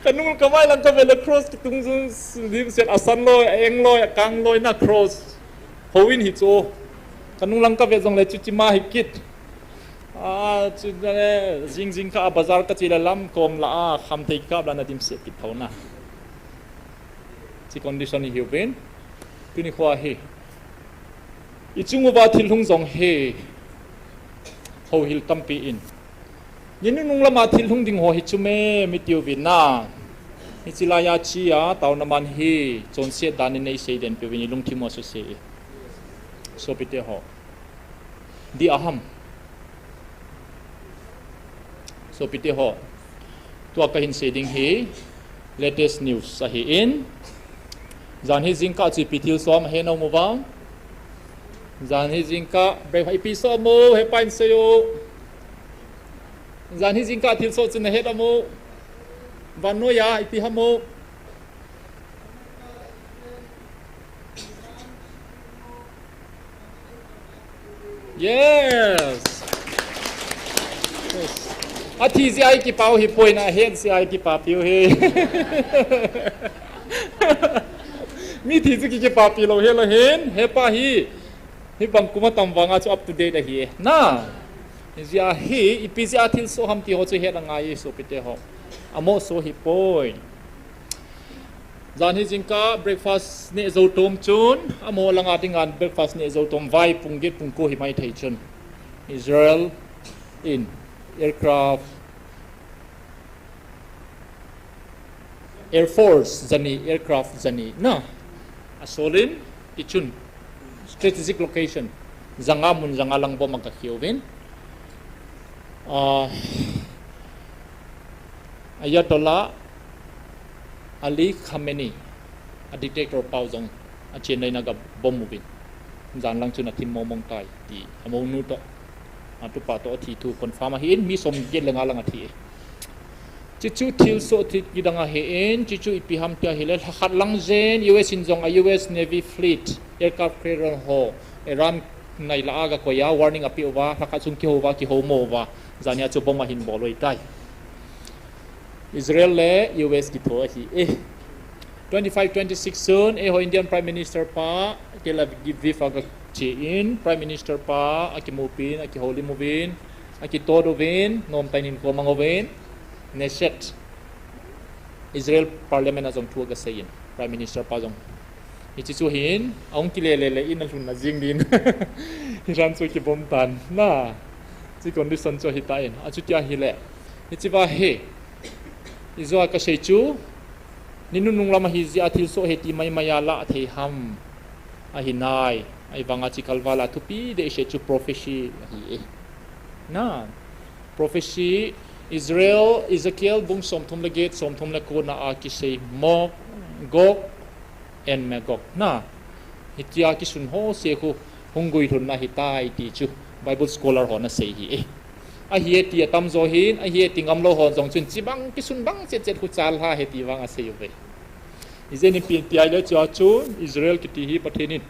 Ka nung ka vai lang ka ve le cross kitung jun dim set a san loi, a eng loi, a kang loi na cross. Houin hi chu. Ka nung lang ka ve jongle chu chi ma hi kit. A, chu le, jing jing kha a bazar ka che le lam kom lah a, kham thei kikap lah na dim set kit tho na. Chi condition hi hiuvin. Tuni khoa hi. I chung uva thil hung jong hi. Houhil tampi in. Ni nunung lama thil hung ding ho hi chu me mi tiuvin na. Hichi laiya chi a, taona man hi, chonset dan in nei sei den piuvin i lungthim u a suse. Sopite ho. Di aham. Sopite ho. Tua ka hin sei ding hi latest news ahi in. Jan hi jingkah chu ipi thil som ahe nom uvam. Jan hi jingkah break ipi som u, he pa in sei u. Jan hi jingkah thil som chu na het am u. Vannoi a ipi ham u. Yes. Yes. Athi jeh a i kipa u hipoi na, ahet jeh a i kipapi u hi. Mi thi chu ki kipapi lou hel u hin, he pa hi. Hibang kum atam vang a chu up to date ahi e. Na. Jeh a hi, ipi jeh a thil som ham ti ho chu het angai e sopite ho. Amo so hipoi. Jan hi jingkah breakfast neh jou tom chun, amaho langa dinga breakfast neh jou tom vai pung get pung ko hi mai thei chun. Israel in aircraft Air Force jani, aircraft jani na asolin, tichun strategic location janga mun janga lang bomb akakhiuvin. Ah, Ayatollah Ali Khamenei, a dictator pau jong, a Chennai na ga bomb uvin. Jan lang chun athim momong tai, ti, amounu toh, atupa toh athi thu confirm ahin, mi som get le nga lang athi. Chichu thilsoh thil kidang ahin, chichu ipi ham tia ahile, lhakhat lang jen, U S in jong a U S Navy Fleet, aircraft carrier ho, Iran nai la aga koiya, warning api uva, lhakhat sung kihouva, kihoumo uva, jania chu bomb ahin bol u ahitai. Israel le U S kitho ahi e. Twenty-five, twenty-six June, eiho Indian Prime Minister pa, Tel Aviv aga che in, Prime Minister pa, akimupin, akihoulim uvin, akitod uvin, nomtah in hinkho amang uvin, Knesset, Israel Parliament a jong thu agasei in, Prime Minister pa jong. Hiche chu hin, ahung kile le le in alhun na jing din. Iran chu kibomb tan na. Hiche condition chu ahitan. Achuti ahile, hiche va hi, ijou a kasei chu, ni nunung lam ahi jeh a thilsoh hiti mai mai a la athei ham. Ahinai, ahivanga hiche kalval a thupi deh seh chu prophecy ahi e. Na, prophecy, Israel, Ezekiel bung somthum le get, somthum le ko na a kisei Mo-, Gog and Magog. Na, hitia kisun ho se khu hung guilhunna ahitai ti chu Bible scholar hon asei ahi e. Ahi e ti atamjo hin, ahi e ti ngamlou hon jong chun chibang kisun bang chet chet khu chal ha e ti vang asei uve. Ijeh inem ipi ham tia ahile chua chu Israel kiti hi Pathen in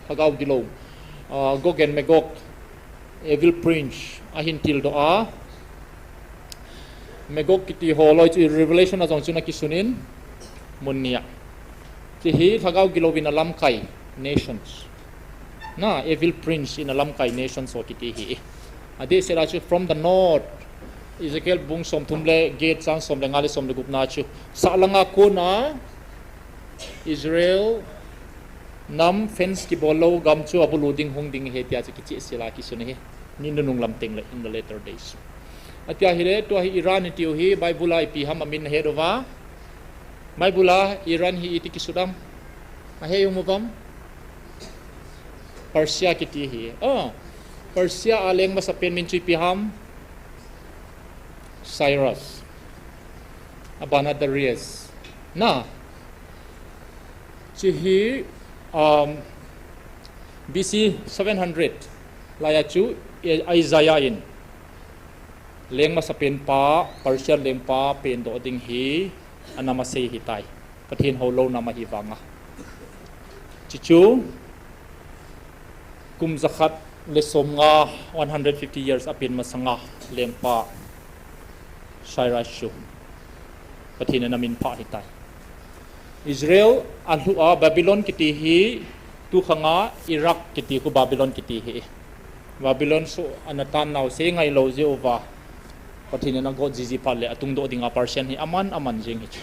lhagao gilou, ah, Gog and Magog, evil prince, ahin tildoh a. Magog kiti ho loi chu Revelation a jong chun akisun in, mun nia. Hiche hi lhagao gilou in alamkai nations. Na, evil prince in alamkai nations ho kiti hi. Adeh sela chu from the north, Ezekiel bung somthum le get chang som le nga le som le gup na chu, sahlanga kona Israel nam fence kibol lou gam chu abulu ding hung ding ahi tia chu kicheh sela kisun ahi. Ni nunung lam teng le in the latter days. Atia ahile, tua hi Iran itiu hi, Bible a ipi ham amin nahet uva. Bible a Iran hi iti kisut am? Ahe um uvam? Persia kiti hi. Oh, Persia a leng masapen min chu ipi ham? Cyrus. Abana Darius. Na. Hiche hi, um, B C seven hundred. Laiya chu, eh, Isaiah in. Leng masapen pa, Persia lengpa, pendoh ding hi, anam asei ahitai. Pathen houlou nam ahi vanga. Hiche chu, kum jakhat le somnga, one hundred fifty years apen masanga, lengpa, Cyrus chu. Pathen in amin phah ahitai. Israel alhuh a Babylon kiti hi, tukhanga Iraq kiti khu Babylon kiti hi. Babylon chu ana tan nau sei ngailou jeh uva. Pathen in agot jiji phat le atungdoh dinga Persian hi aman, aman jing hi chu.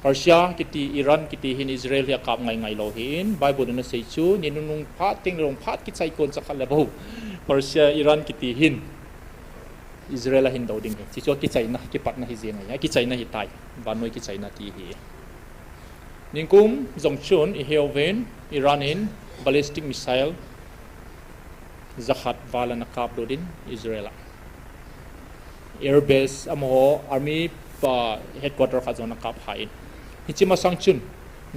Persia kiti, Iran kiti hin Israel hi akap ngai ngailou hin, Bible in asei chu, ni nunung phat teng le rong phat kichai kon chakhat le bou. Persia, Iran kiti hin Israel ahin do ding hi. Hiche chu akichaina, kipatna hi jeng ahi, akichaina ahitai. Vannoi kichaina ti hi. Nikum jong chun iheuvin, Iran in ballistic missile jakhat val ana kaplut in Israel a. Air base amaho army pa headquarter khat jong ana kaphah in. Hiche masang chun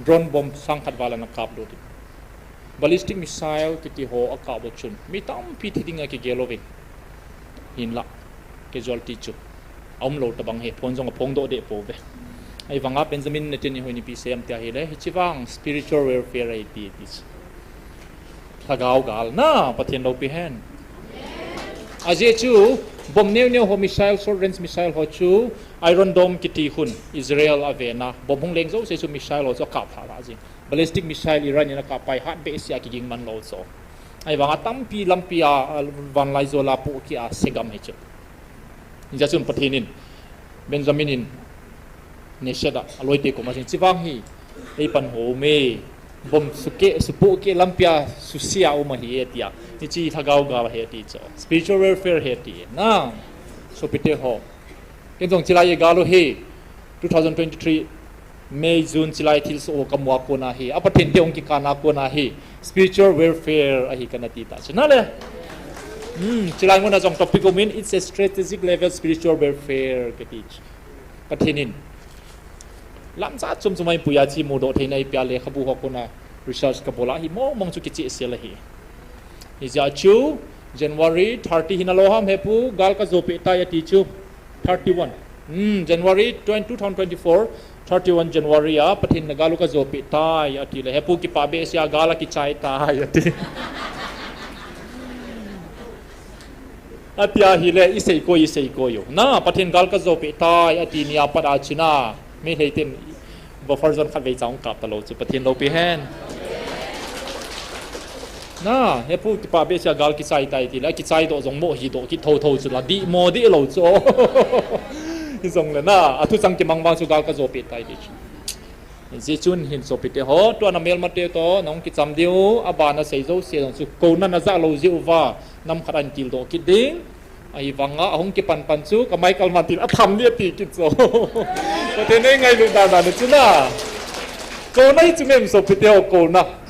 drone bomb sang khat val ana kaplut in. Ballistic missile kiti ho akap u chun mi tampi thi dinga kigel uvin. Hinla casualty chu aumlou tabang hi, phone jong aphongdoh deh pouve. Ahivanga Benjamin Netanyahu in ipi asei em tia ahile, hiche vang spiritual warfare ahi ti, ti. Lhagao gal na, Pathen loupi hen. Ajeh chu, bomb neo neo ho missile, short range missile ho chu, Iron Dome kiti khun, Israel avena, bomb hung leng jouse chu missile ho chu akap lhah lhah jing. Ballistic missile Iran in akap pai hat behseh a kiging man lou chu. Ahivanga tampi lampi a, a, vanlaijol a pohkeh a segam hi chu. Hijeh chun Pathen in, Benjamin in, Knesset a, aloite koma chun, hiche vang hi, eipan hou me, bomb sukeh, supohkeh lampi a, susia um ahi e tia. Hiche lhagao gal ahi ti chu. Spiritual warfare ahi ti. Na, sopite ho. Ken jong chilai e gal u hi, two thousand twenty-three, May, June, chilai thilsoh ho kamu a kona hi, a Pathen te hung kikah na kona hi, spiritual warfare ahi kana ti ta chu nale. Hmm, chilai muna jong topic umin, it's a strategic level spiritual warfare kati chu. Pathen in lamjat chom chom a eipuiya chi mudoh theina eipea lekhabu ho kona research kabol a hi mong mong chu kichehsel ahi. Hijeh chun January thirty hina lou ham hepu, gal kajo peh tai ati chu. Thirty-one. Hmm, January twenty, two thousand twenty-four, thirty-one January a Pathen in gal u kajo peh tai ati le hepu kipah behseh a gal akichai tai ati. Ati ahile, isei koi, isei koi u. Na, Pathen gal kajo peh tai ati nia pat a chu na, Meitei ten buffer zone khatvei cha hung kap talou chu, Pathen loupi hen. Na, hepu kipah behseh a gal kichai tai ti le, kichai doh jong mo hi doh kit thotho chu la, dih mo dih lou chu. Hijongle na, athu chang kimang vang chu gal kajo peh tai ti chu. Hijeh chun hin sopite ho, tua na melmate toh nahung kicham diu, abana sei jouse jong chu kouna najah lou jeh uva, nam khat a hin tildoh kit ding. Ahivanga ahung kipan pan chu kamai kalman til atham ni ati kit chu. Pathen in eingailut dan dan chu na. Kouna hi chu mem sopite ho, kouna.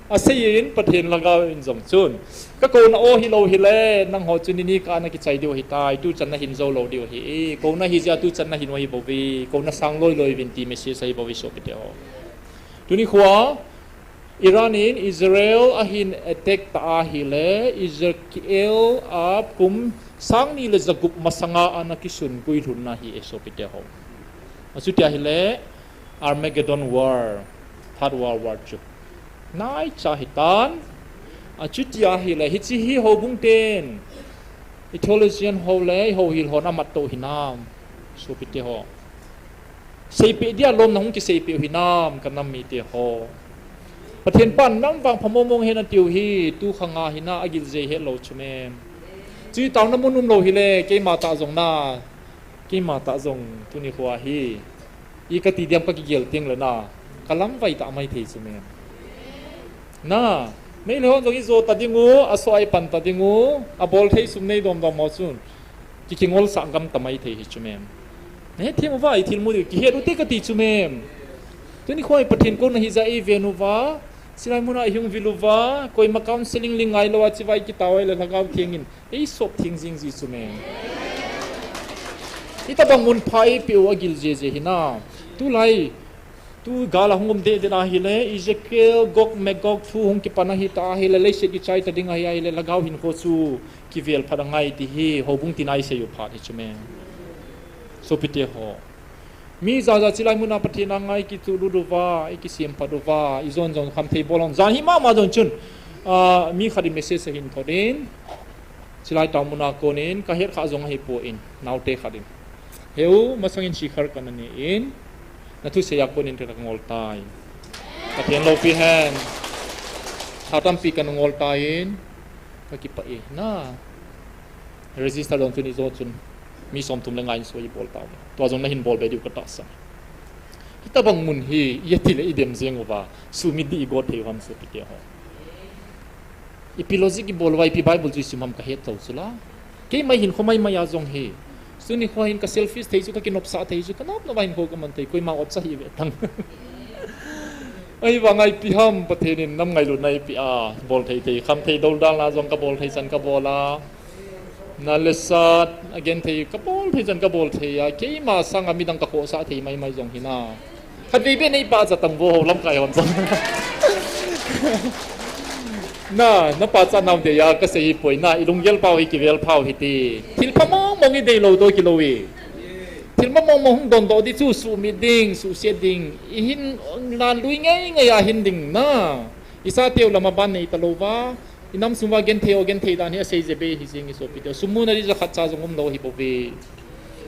Asei in Pathen lhagao in jong chun, kakouna o hilou hile nangho chu nini kah a nakichai diu ahitai, tuchan nahin jou lou diu ahi. Kouna hijeh a tuchan nahin u ahibouve, kouna sang loi loi uvin ti message ahibouve sopite ho. Tuni khoa Iran in Israel ahin attack ta ahile, Ezekiel a kum sang ni le jagup masanga ana kisun guilhunna hi e sopite ho. Achuti ahile, Armageddon War, Third World War chu naicha hitan. Achuti ahile, hiche hi houbung ten, i theologian ho le i houhil hon amat tou hinam, sopite ho. Seipeh dia lom nahung kiseipeh u hinam, kanam mite ho. Pathen pan nam vangpha mong mong hen atiu hi, tu khanga hina agilje helou chu mem. Chu taona mun umlou hile, keima tah jong na, keima tah jong tuni khoa hi, i kati diam kakigel tengle na, kalamvai tah mai thei chu mem. Na, Meitei hon jong ijo ta ding u, aso a ipan ta ding u, abol thei sum nei dom dom ho chun, ki, kingolsah gam ta mai thei hi chu mem. Nahethem uva, ithilmu diu kihet ute kati chu mem. Tuni khoa hi Pathen kouna hijeh a eiven uva, chilai muna ihung vil uva, koima counseling ling ngailou a chiva ikitao ahile Lhagao Theng in eisop theng jing ji chu mem. Itobang mun pha eipeh u agilje je hina. Tulai, tu gal ahung um deh deh ahile, Ezekiel, Gog, Magog thu hung kipan ahita ahile, leiset kichai ta ding ahi ahile, Lhagao hinkho chu kivel phat angai ti hi houbung tina isei u phat hi chu mem. Sopite ho, mi jaja chilai muna Pathen a ngai kichulut uva, ikisem phat uva, ijon jong khamthei bol hon jan hi mama jong chun, ah, mi khat in message ahin thot in, chilai taona muna konin kahet kha jong ahipoi, naote khat in, heu, masangin shikhar kana ne in, nathusei a konin kakangol tai. Pathen loupi hen. Tha tampi kana ngol tai, kakipah e na. Register jong chun ijo chun mi somthum le nga in soi ibol tauve. Tua jong nahin bol be diu katahsan. Hitobang mun hi iti le idem jeng uva, sumit ding igot thei u ham sopite ho? Ipi logic ibol uva, ipi Bible chu isim ham kahet lou chu la. Keima hinkho maimai a jong hi, tuni khoa hin ka selfish thei chu, kakinopsah thei chu, kanop nop a hinkho kaman thei, koima otcha hih ve tang. Ahivanga ipi ham Pathen in nam ngailutna eipeh a, bol thei thei, khamthei doldalna jong kabol thei chan kabol a, nalhasam agenthei kabol thei chan kabol thei a, keima sanga midang kakhohsah thei maimai jong hina. Khatvei beh neipachat tang vo ho lamkai hon jong. Na, napachat nau dei a kasei hipoi na, ilunggel pau hi kivel phau hite. Thilpha mong mong idei lou toh kilou e. Thilpha mong mong hung dondoh ding chu, sumit ding, suhset ding, ihin lan lui ngei ngei a hin ding na. Icha teu lama ban nei talou va, inam sung uva genthei o genthei dan hi asei jeh be hi jing e sopite. Sum muna ding jakhat cha jong umlou hibouve.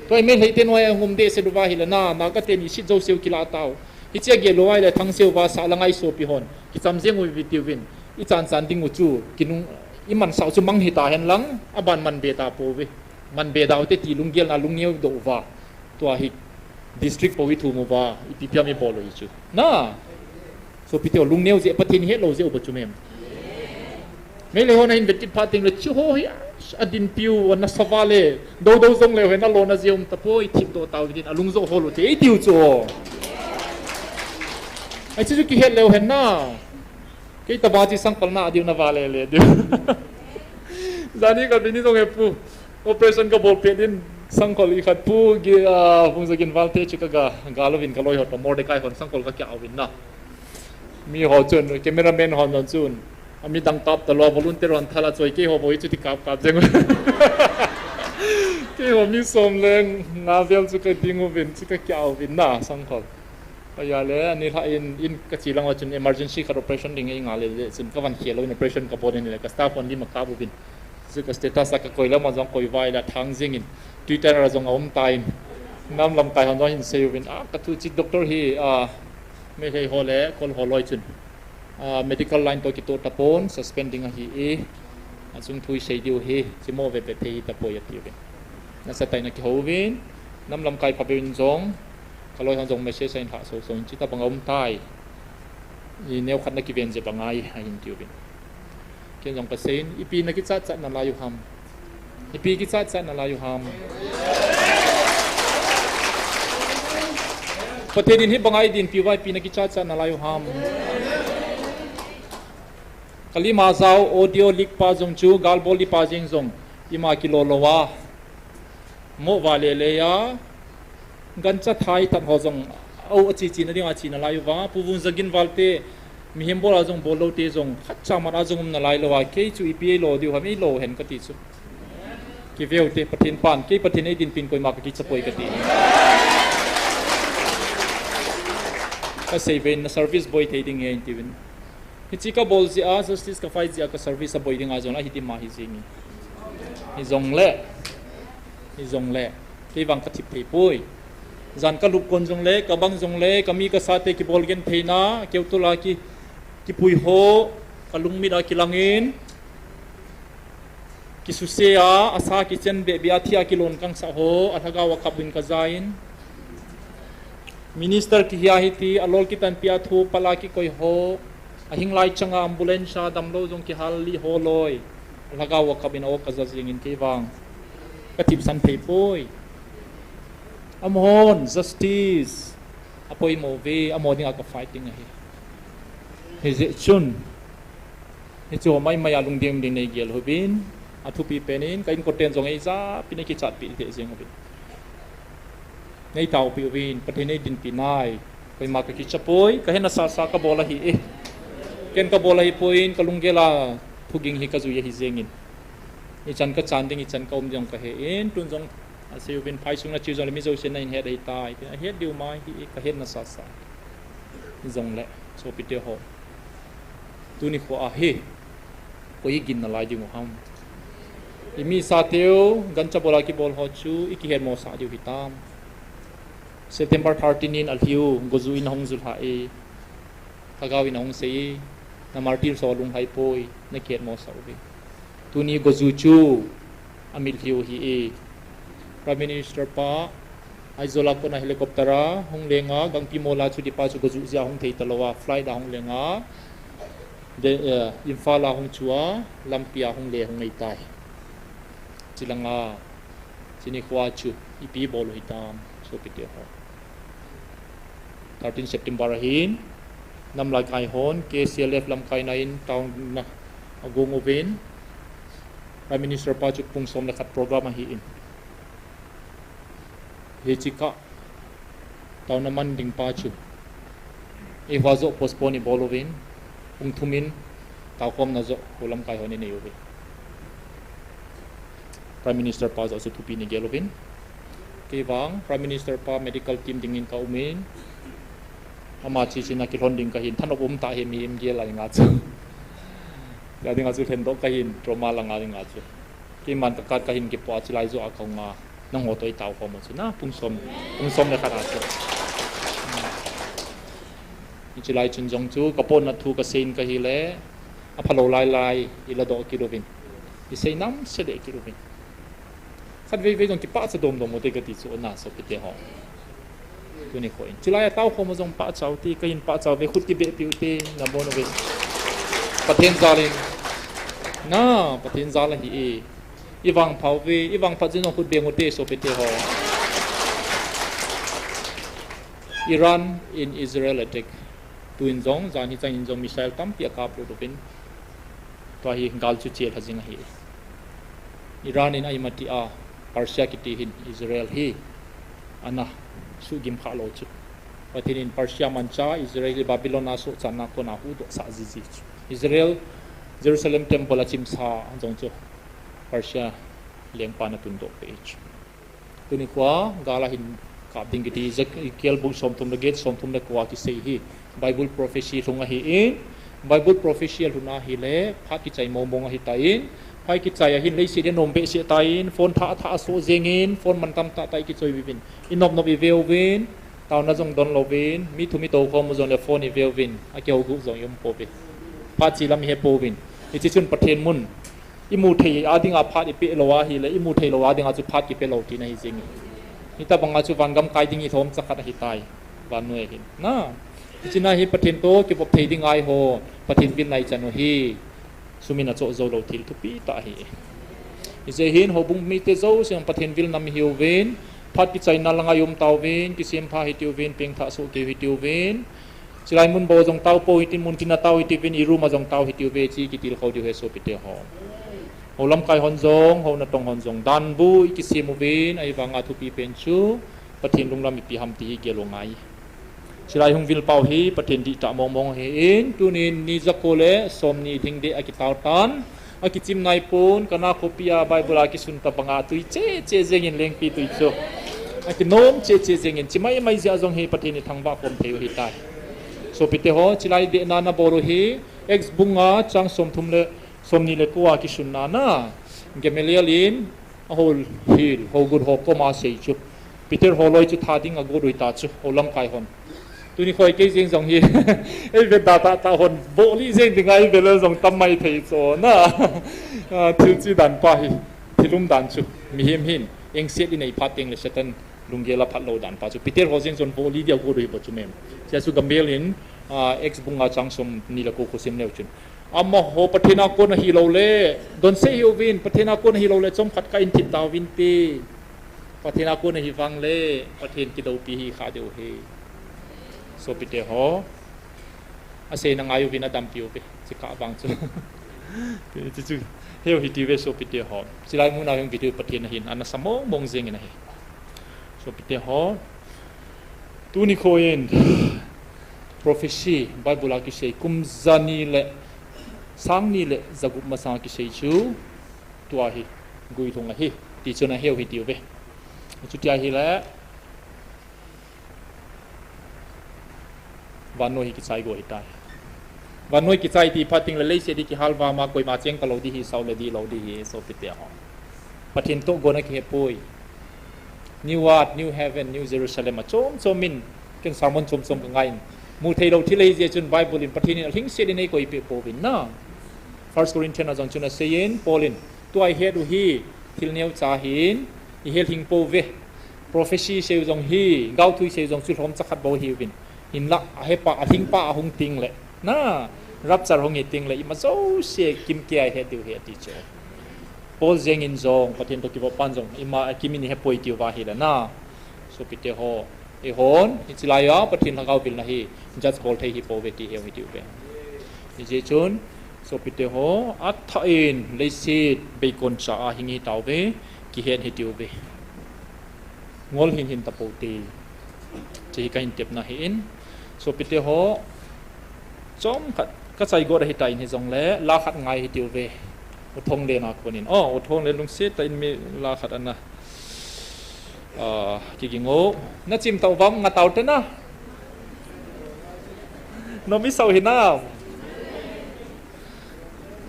Tua hi Meitei te noi a hung um dehset uva hile na, Naga teni sit jouseu kilah tau. Hichea gel uva hile thangseu va sah la ngai sopi hon kicham jeng uve tiuvin, ichan chan ding u chu kinung, imansah u chu mang hita hen lang, aban man be ta pouve. Man be da ute ti lunggelna lungneo doh uva, tua hi district pou ithum uva, ipi pi ham ibol u hi chu. Na, sopite ho, lungneo jeh, Pathen hetlou jeh u bou chu mem. Meitei hon ahin vet kit phat teng le, chu ho hi adinpiu, anasa uva le, dou dou jong leu hen alona jeh um tapoi, thip doh tau hitin, alung jo hol u te, eitiu chu. Ai chu kihet leu hen na. Kei taba chi sangkol na diu na vale le diu. Jani ka bini jong e pu. Operation ka bol pet in sangkol i khat pu gi, ah, Vungzagin Valte chu ka ga, ga lovin ka loi ho to Mordecai hon sangkol ka kia uvin na. Mi ho chun, cameraman hon jong chun. Ami dang kap ta lo, volunteer hon thala choi kei ho boi chu ti kap kap jeng. Kei ho mi som le nga vel chu ka ding uvin, chu ka kia uvin na sangkol. Aya le, ani lha in, in ka chi lang a chun emergency khat operation ding ei nga le le, chun ka van khel lo in operation ka bol in le, ka staff hon lim a kap uvin. Chu ka status a ka koi lam a jong koi vai la thang jing in, Twitter a jong a um ta in, nam lamkai hon jong hin sei uvin, a, ka thu chi doctor hi, a, Meitei ho le, Kol ho loi chun. A, medical line to kitoh tapon, suspend ding ahi e. A chung thu i sei diu hi, chimo ve ve thei hi tapoi ati uvin. Nasa tai na kihou uvin, nam lamkai phabep in jong, ka loi hon jong message a in lha so so in chi tabang a um tai. I neo khat na kiven je bang ai, a hin ti uvin. Ken jong ka sei in, ipi na kichat chat na lai u ham. Ipi kichat chat na lai u ham. Pathen in hi bang ai din pi vai pi na kichat chat na lai u ham. Ka lim a jao audio leak pa jong chu, gal bol li pa jeng jong, ima kilo lo a. Mo va le le ya. Gancha thai tan ho jong, au a chi chi na ding a chi na lai u va. Pu Vungzagin Valte, mihem bol a jong bol lo te jong, khat cha man a jong um na lai lo a. Kei chu ipi ei lo diu ham ei lo hen ka ti chu. Ki veu te Pathen pan, kei Pathen ei din pin koima ka kichapoi ka ti. Ka sei ve in na service boi thei ding e in ti uvin. Hichi ka bol jeh a, justice ka fight jeh a ka service a boi ding a jong la hiti ma hi jing e. Hi jong le, hi jong le, kei vang ka thip thei poi. Jan ka lup kon jong le, ka bang jong le, ka mi ka sa te kibol gen thei na, keu tu la ki, kipui ho, ka lungmit a kilang in. Kisuse a, asa kichen be be a thi a kilon kang sa ho, a lhagao a kap in ka ja in. Minister kihi a hiti, a lol kitan pi a thu pala kikoi ho, a hing lai chang a ambulance a damlo jong kihal li ho loi. A lhagao a kap in a o ka ja jing in kei vang. Ka thip san thei poi. Amahon, justice. A poimo ve, amaho ding a ka fighting ahi. Hi jeh chun. Hichu mai mai a lungding ding nei gel uvin, a thupi pen in, ka inkoten jong ei ja, pi nei kichat pi te jeng uvin. Nei tao pi uvin, Pathen nei din pi nai, koima ka kichapoi, ka hena sa sa ka bol ahi e. Ken ka bol ahi poi in, ka lunggel a thuging hi ka jui ahi jeng in. Ichan ka chan ding, ichan ka um ding ka he in, tun jong a sei uvin phai sung na chiu jong le mi jo sen na in het ahi tai, a het diu mai hi ka hena sa sa. Jong le, sopi te ho. Tuni kho a hi, koi i gin na lai ding u ham. I mi sa teu, gancha bol a kibol ho chu, i kihet mo sa diu hitam. September thirteen in a lhiu, goju in a hung ju lha e, lhagao in a hung sei e, na martyr so lung hai poi, na kihet mo sa uve. Tuni goju chu, a mit lhiu hi e. Prime Minister pa, Aizawl a kona helicopter a hung leng a, Gangpimol a chu tipa chu goju jeh a hung thei talou a, flight a hung leng a, de, eh, Imphal a hung chu a, lampi a hung le hung ei tai. Chilang a, chini kho a chu, ipi bol u hitam, sopi te ho. Thirteen September a hin, nam lamkai hon, K C L F lamkai na in, town na, a gung uvin, Prime Minister pa chu pung som le khat program ahi in. Hichi kah, tao na man ding pa chu. Ei hua jo postpone i bol uvin, pung thum in, tao khom na jo, hu lamkai hon i nei uvin. Prime Minister pa jo chu thupi ni gel uvin. Kei vang, Prime Minister pa medical team ding in ka um in. Ama chi chi na kilhon ding ka hin, thanop um ta hi mi im gel a ding a chu. Ya ding a chu lhen doh ka hin, trauma lang a ding a chu. Keiman ka kat ka hin kipo a chilai jo a ka hung a, nangho toh i tao khom u chu na, pung som, pung som le khat a chu. Chilai chun jong chu, ka pon na thu ka sei in ka hi le, a phalou lai lai, i la doh kit uvin. I sei nam se de kit uvin. Khat vei vei jong kipah cha dom dom u te ka ti chu na, sopi te ho. Tuni kho in. Chilai a tao khom u jong pah chau ti, ka hin pah chau ve, khut kibeh piu ti, na bon ve. Pathen jal in. Na, Pathen jal ahi e. I vang phau ve, i vang phat jin jong khut beng u ti, sopi te ho. Iran in Israel attack. Tuin jong, jan hi changin jong missile tampi akap lut uvin. Tua hi gal chu chelha jing ahi. Iran in aima tia Persia kiti hin Israel hi ana suhgim kha lou chu. Pathen in Persia mancha Israel hi Babylon a sohchanna kona huhdoh sah jiji chu. Israel Jerusalem temple achimsa jong chu Persia lengpan atundoh peh chu. Tuni khoa gal a hin kap ding kiti Ezekiel bung somthum le get, somthum le ko a kisei hi Bible prophecy lhung ahin, Bible prophecy alhun ahile phat kichai mong mong ahitan, phat kichai ahin leiset hi anom behseh tan, phone thah thah asoh jengin, phone mantam tah tah ikichoi uvin, inop nop ive uvin, taona jong don louvin, mi thu mi tou khom u jongle phone ive uvin, akihouguh jong ium pouve. Phat che lam ihe pouvin. Hiche chun Pathen mun imu thei a dinga phat ipeh lou ahile, imu thei lou a dinga chu phat kipeh lou tina ahi jenge. Hitobanga chu vangam kai ding hi lhomcha khat ahitai. Vannoi ahin. Na. Hichea hi Pathen toh kivop thei ding ahi ho. Pathen vilna ichan u hi. Sum in achoh jou lou thil thupi tah ahi. Hijeh hin houbung mite jousen Pathen vilna mi hiuvin. Phat kichaina langa ium tauvin. Kisempha hitiuvin. Pengthah soh keu hitiuvin. Chulai mun bou jong tao pou hitin, mun tina tao hitiuvin, i room a jong tao hitiuve, hiche kitilkhou diu ahi sopite ho. Hou lamkai hon jong, hou natong hon jong, danbu ikisem uvin, ahivanga thupi pen chu Pathen lunglam ipi ham ti hi gel u ngai. Chulai hung vilpau hi Pathen dihtah mong mong ahin, tunin ni jako le somni lhingdeh akitao tan, akichim naipon, Kana khopia Bible a kisun tobanga tui cheh cheh jengin lengpi tui chu. Akinom cheh cheh jengin, chi mai mai jeh a jong hi Pathen ithangvah khom thei u ahitai. Sopite ho, chulai dehna nabol u hi, Acts bunga chang somthum le somni le ko a kisunna na, Gamaliel in ahou hil, hougut ho koma asei chu. Peter holoi chu tha ding agot u ahita chu, hou lamkai hon. Tuni khoi kei jeng jong hi, eivet da tah tah hon, vohli jeng dinga eivet le jong tam mai thei chu na. Ah, thil che dan pa hi, thil um dan chu, mihem hin, engset inei phat tengle Satan lunggel aphat lou dan pa chu. Peter ho jeng chun vohli dia agot u ahi bou chu mem. Chea chu Gamaliel in, ah, Acts bunga chang somni le ko khu sim leu chun. Amaho Pathen a kona hilou le, donsah hiuvin, Pathen a kona hilou le, chomkhat kahin thip tauvinte. Pathen a kona hi vang le, Pathen kidoupi hi kha diu ahi. Sopite ho, aseina ngai uvin adampi uve, chi kah vang chu. Chu chu, heu hitiuve sopite ho. Chulai muna hung video Pathen ahin, ana sa mong mong jengin ahi. Sopite ho, tuni khoin prophecy, Bible a kisei, kum jani le, sangni le jagup masanga kisei chu, tua hi, guilhung ahi, ti chun aheu hitiuve. Chutia ahile, Vannoi hi kichai go ahitai. Vannoi kichai ti phat tengle leiset hi kihalvam a koima cheng talou di hi, sao le dihlou di hi, sopite ho. Pathen toh gona kihe poi. New earth, new heaven, new Jerusalem a chom chom in, ken sermon chom chom kangai in. Mu theilou thil ahi jeh chun Bible in Pathen in alhingset in eikoi peh pouvin na. First Corinthian a jong chun aseiyin, Paul in, tua ihet u hi, thil neocha ahin, ihe lhing pouve. Prophecy seiu jong hi, gaothu seiu jong chu lhomcha khat bou ahiuvin. Hinlah, ahepa, alhingpa ahung tengle. Na, rapture hung hi tengle, ima jouse kimkei a ihe diu ahi ati chu. Paul jengin jong, Pathen toh kivop pan jong, ima akimin ihe poi tiuva ahile na. Sopite ho, eihon, hiche laiya, Pathen lhagao vilna hi, judge bol thei hi pouve ti heu hitiuve. Hijeh chun, sopite ho, athah in, leiset, beikon cha a hing hitauve, kihen hitiuve. Ngol hin hin tapou te. Hiche hi kahin tepna ahin. Sopite ho, chomkhat kachai got ahitan hijongle, la khat ngai hitiuve. U Thonglen a konin. O, U Thonglen lungset tah in mi la khat ana, ah, kiging o. Nachim tau vam nga tau te na. Nom isau hinam.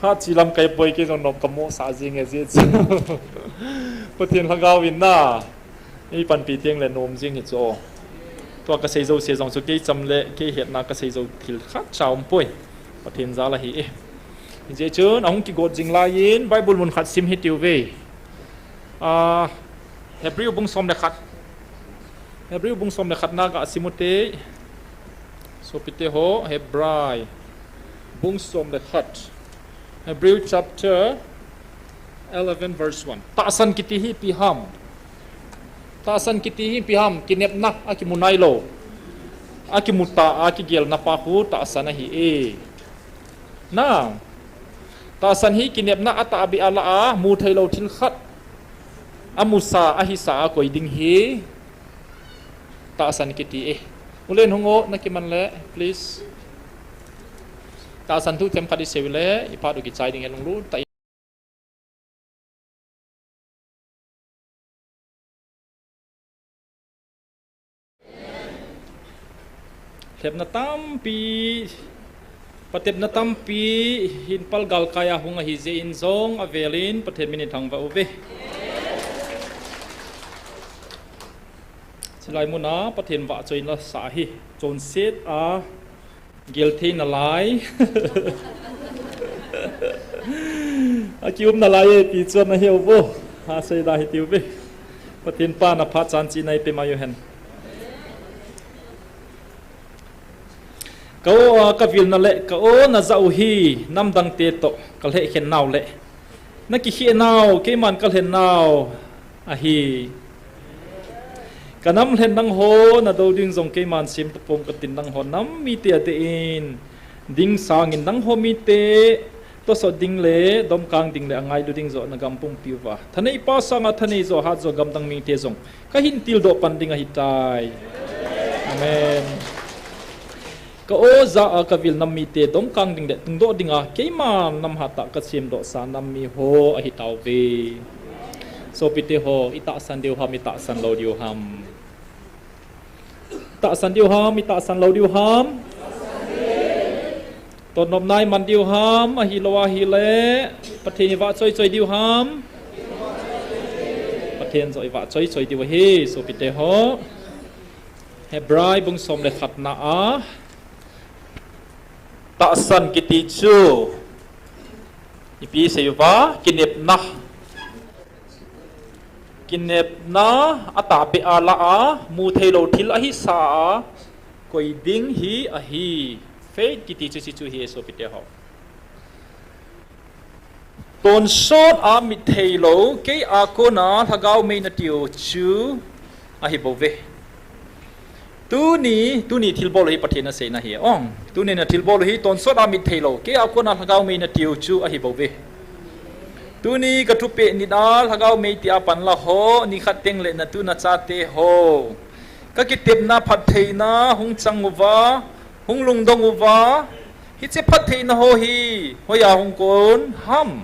Hatchi lamkai poi kei jong nom kamo sah jeng e jeh chu. Pathen lhagao in na. Eipanpi tengle nom jeng hi chu. Tua kasei jouse jong chu kei cham le kei hetna kasei jou thil khatcha um poi. Pathen jal ahi e. Hijeh chun ahung kigot jing laiyin Bible mun khat sim hitiuve. Ah, Hebrew bung som le khat. Hebrew bung som le khat na gasim ute. Sopite ho, Hebrai bung som le khat. Hebrew chapter eleven verse one. Tahsan kiti hi ipi ham. Tahsan kiti hi ipi ham. Kinepna akimu nailou. Akimuta a kigelna pa khu tahsan ahi e. Na, tahsan hi kinepna atahbeh a lah a, mutheilou thil khat amusa ahisa a koi ding hi tahsan kiti e. Ulen hung o, nakiman le, please. Tahsan thu themkhat isei le, iphat u kichai ding e, lunglut tah in. Lhepna tampi, patepna tampi hin palgal kai a hung ahi jeh in jong avelin Pathen min i thangvah uve. Chulai mun a Pathen vahchoina sa hi chonset a gel thei nalai. Akium nalai e ti chu nahe uvo. Asei da hi tiu ve. Pathen pan aphat chan chihna ipe mai uhen. Ka o a ka vilna le ka o na ja u hi namdang te toh ka lhekhen nau le na kikheh nau keiman ka lhen nau ahi. Ka nam lhen nangho na do ding jong keiman sem tapong ka tin, nangho nam mite adeh in ding sangin nangho mite tosot ding le domkang ding le angailu ding joh na gam pumpi uva thanei pa sanga thanei joh hat joh gamdang mite jong ka hin tildoh pan ding ahitai. Amen. Ka o ja a ka vil nam mite domkang ding le tungdoh dinga keiman nam hatah ka semdoh sa nam mi ho ahi tauve. Sopite ho, i tahsan diu ham, i tahsan lou diu ham? Tahsan diu ham, i tahsan lou diu ham? Totnopna i man diu ham, ahilou ahile Pathen i vahchoi choi diu ham? Pathen joh i vahchoi choi diu ahi, sopite ho. Hebrai bung som le khatna a tahsan kiti chu ipi sei uva, kinepna. Kinepna atahbeh a lah a, mutheilou thil ahisa a koi ding hi ahi. Faith kiti chu hichu hi e, sopite ho. Tonsot a mittheilou, kei a kona lhagao mei natiu chu ahi bouve. Tuni, tuni thilbol hi Pathen aseina hi. Ong, tuni na thilbol hi tonsot a mittheilou, kei a kona lhagao mei natiu chu ahi bouve. Tuni ka thupeh nit a lhagao mei tia panla ho, nikhat teng le natu nachate ho. Ka kitepna phattheina hung chang uva, hung lungdong uva, hiche phattheina ho hi hoiya hung kon ham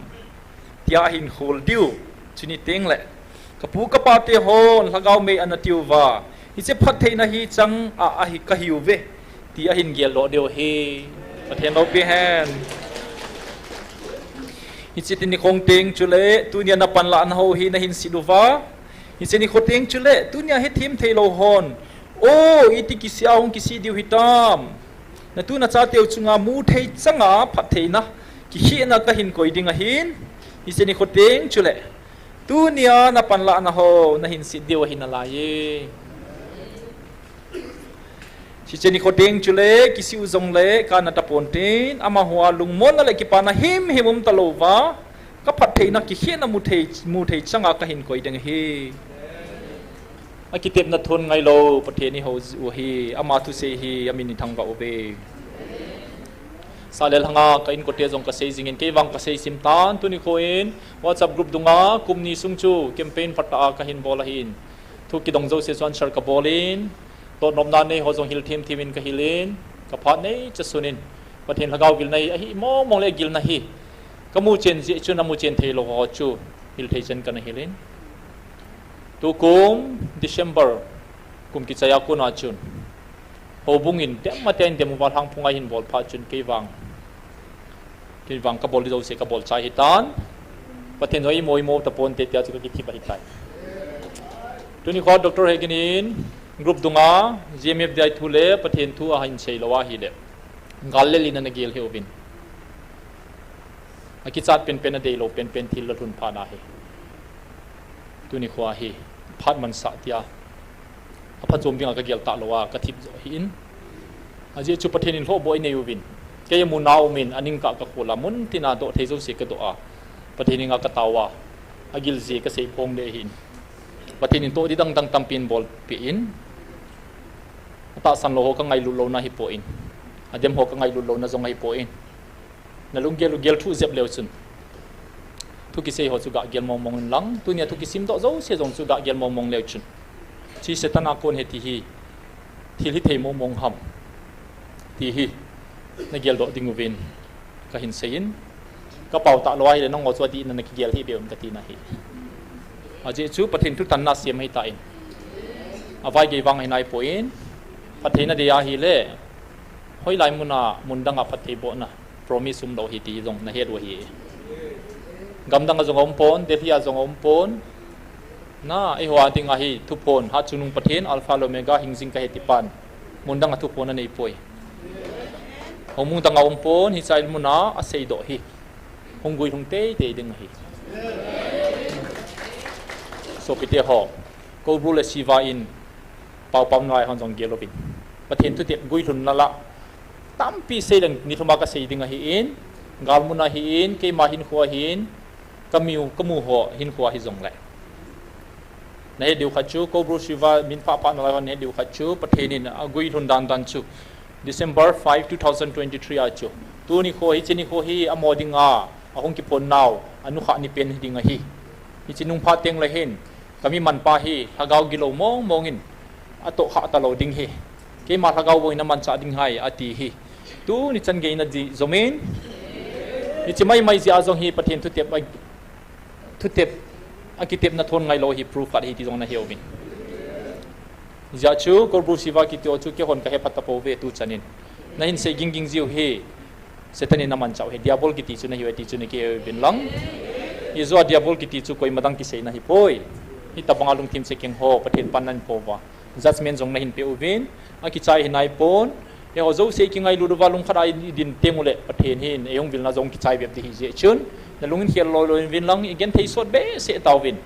tia ahin khol diu. Chuni teng le ka pu ka pate hon lhagao mei ana tiuva, hiche phattheina hi chang a, ahi kahiuve ti ahin geldoh diu ahi. Pathen loupi hen. Hiche teni khong teng chule tunia na panlahna ho hi nahin sit uva, hiche nikho teng chule tunia hethem theilou hon, o, iti kisih a hung kisih diu hitam, natu nachateu chunga muthei changa phattheina, kikhehna kahin koi ding ahin, hiche nikho teng chule tunia na panlahna ho nahin sit diu ahi nalaiye. Hiche nikho teng chule kisih u jongle kana taponte, amaho a lungmonna le kipana himhim um talouva, ka phattheina kikhehna muthei, muthei changa kahin koi ding ahi. Akitepna thon ngailou Pathen ihou u ahi, ama thusei hi amin ithangvah uve. Sa le lhanga ka inkote jong kasei jingin, kei vang kasei simtan, tuni kho in WhatsApp group dunga kum ni sung chu campaign phatah a kahin bol ahin, thu kidong jouse chu answer kabolin, totnopna neiho jong hilthem them in kahilin, kaphat neicha sunin, Pathen lhagao gilna hi ahi mongmong le gilna hi kamu chen jeh chun amu chen theilou ho chu hilthei chen kana hilin, tukum December kum kichai a kona chun houbung in dem atia in dem uva lhangphunga hin bol phat chun kei vang, kei vang kabol jouse kabol chai hitan. Pathen jong imo imo taponte tia chu kakithip ahitai. Tuni kho Doctor Hegin in group dunga GMFDI thu le Pathen thu ahin seilou ahile, gal le lin ana gel hih uvin, akichat penpen, adeilou penpen thil alhun phat ahi. Tuni kho hi phat mansah tia aphachom dinga kagel talou a kathip joh ahin, ajeh chu Pathen in lhohboh inei uvin, kei amu naumin, aningkah kakhol a, muntina doh thei jouse kadoh a, Pathen henga katao a, agil jeh kasei phong ding ahin, Pathen in toh ding dangdang tampin bolpeh in, Tahsan lou ho ka ngailut louna ahipoi. Adem ho ka ngailut louna jong ahipoi. Na lunggel u gel thuh jep leu chun, thu kisei ho chu ga gel mong mong in lang, tunia thu kisim doh jouse jong chu ga gel mong mong leu chun, hiche Satan a kon ahi ti hi, thil hithei mong mong ham ti hi na geldoh ding uvin kahin seiyin, ka pao talou ahile nangho chu adih in na kigel hih beh un kati nahi. Ajeh chu Pathen thutanna sem ahitan, avaigei vang ahi naipoi. Phattheina dei ahile, hoilai muna mun danga phattheibohna promise umlou ahi ti jong nahet u ahi. Gamdang a jong aumpon, Delhi a jong aumpon. Na, eiho a dinga hi thuphon, Hatchungnung Pathen, Alpha le Omega, hingjing kahi tipan, mun danga thuphon aneipoi. Houbung danga aumpon, hiche muna aseidoh hi hung guilhung teitei ding ahi. Sopite ho, Koubru le Siva in pao pao nalai hon jong gel uvin, Pathen thutep guilhunna lah tampi seileng nilhuma kasei ding ahin, galmuna ahin, keima hinkhoa ahin, kamu, kamu ho hinkhoa hijongle, nahet diu khat chu, Koubru Siva min phah phah nalai hon nahet diu khat chu, Pathen in aguilhun dan dan chu December five, two thousand twenty-three a chu, tuni kho, hiche nikho hi amaho dinga ahung kiphon nau anukhah nipen hiding ahi. Hiche nung phat tengle hin, kami manpa hi lhagao gilou mong mong in atohkhah talou ding ahi. Keima lhagao bou in amanchah ding ahi ati hi. Tuni chan geina dih jomin, hiche maimai jeh a jong hi Pathen thutep a, thutep akitepna thon ngailou hi proof khat ahi ti jong nahe uvin. Hijeh chun Koubru Siva kiti ho chu keihon kahe phat tapouve tuchan in. Nahin sei ging ging jiu hi, Satan in amanchah u ahi, Diabol kiti chu nahiuve ti chu nakihe uvin lang. Ijeh a Diabol kiti chu koima dang kiseina ahipoi. Hitobanga lungthim chekeng ho Pathen pan nahin po uva, judgment jong nahin pe uvin, akichai ahi naipon. Eiho jouse ikingailut uva lungkhat a idin tengule, Pathen hin eihung vilna jong kichai bep ding ahi jeh chun, nalung in khel loi loi uvin lang, igenthei sot behseh tauvin.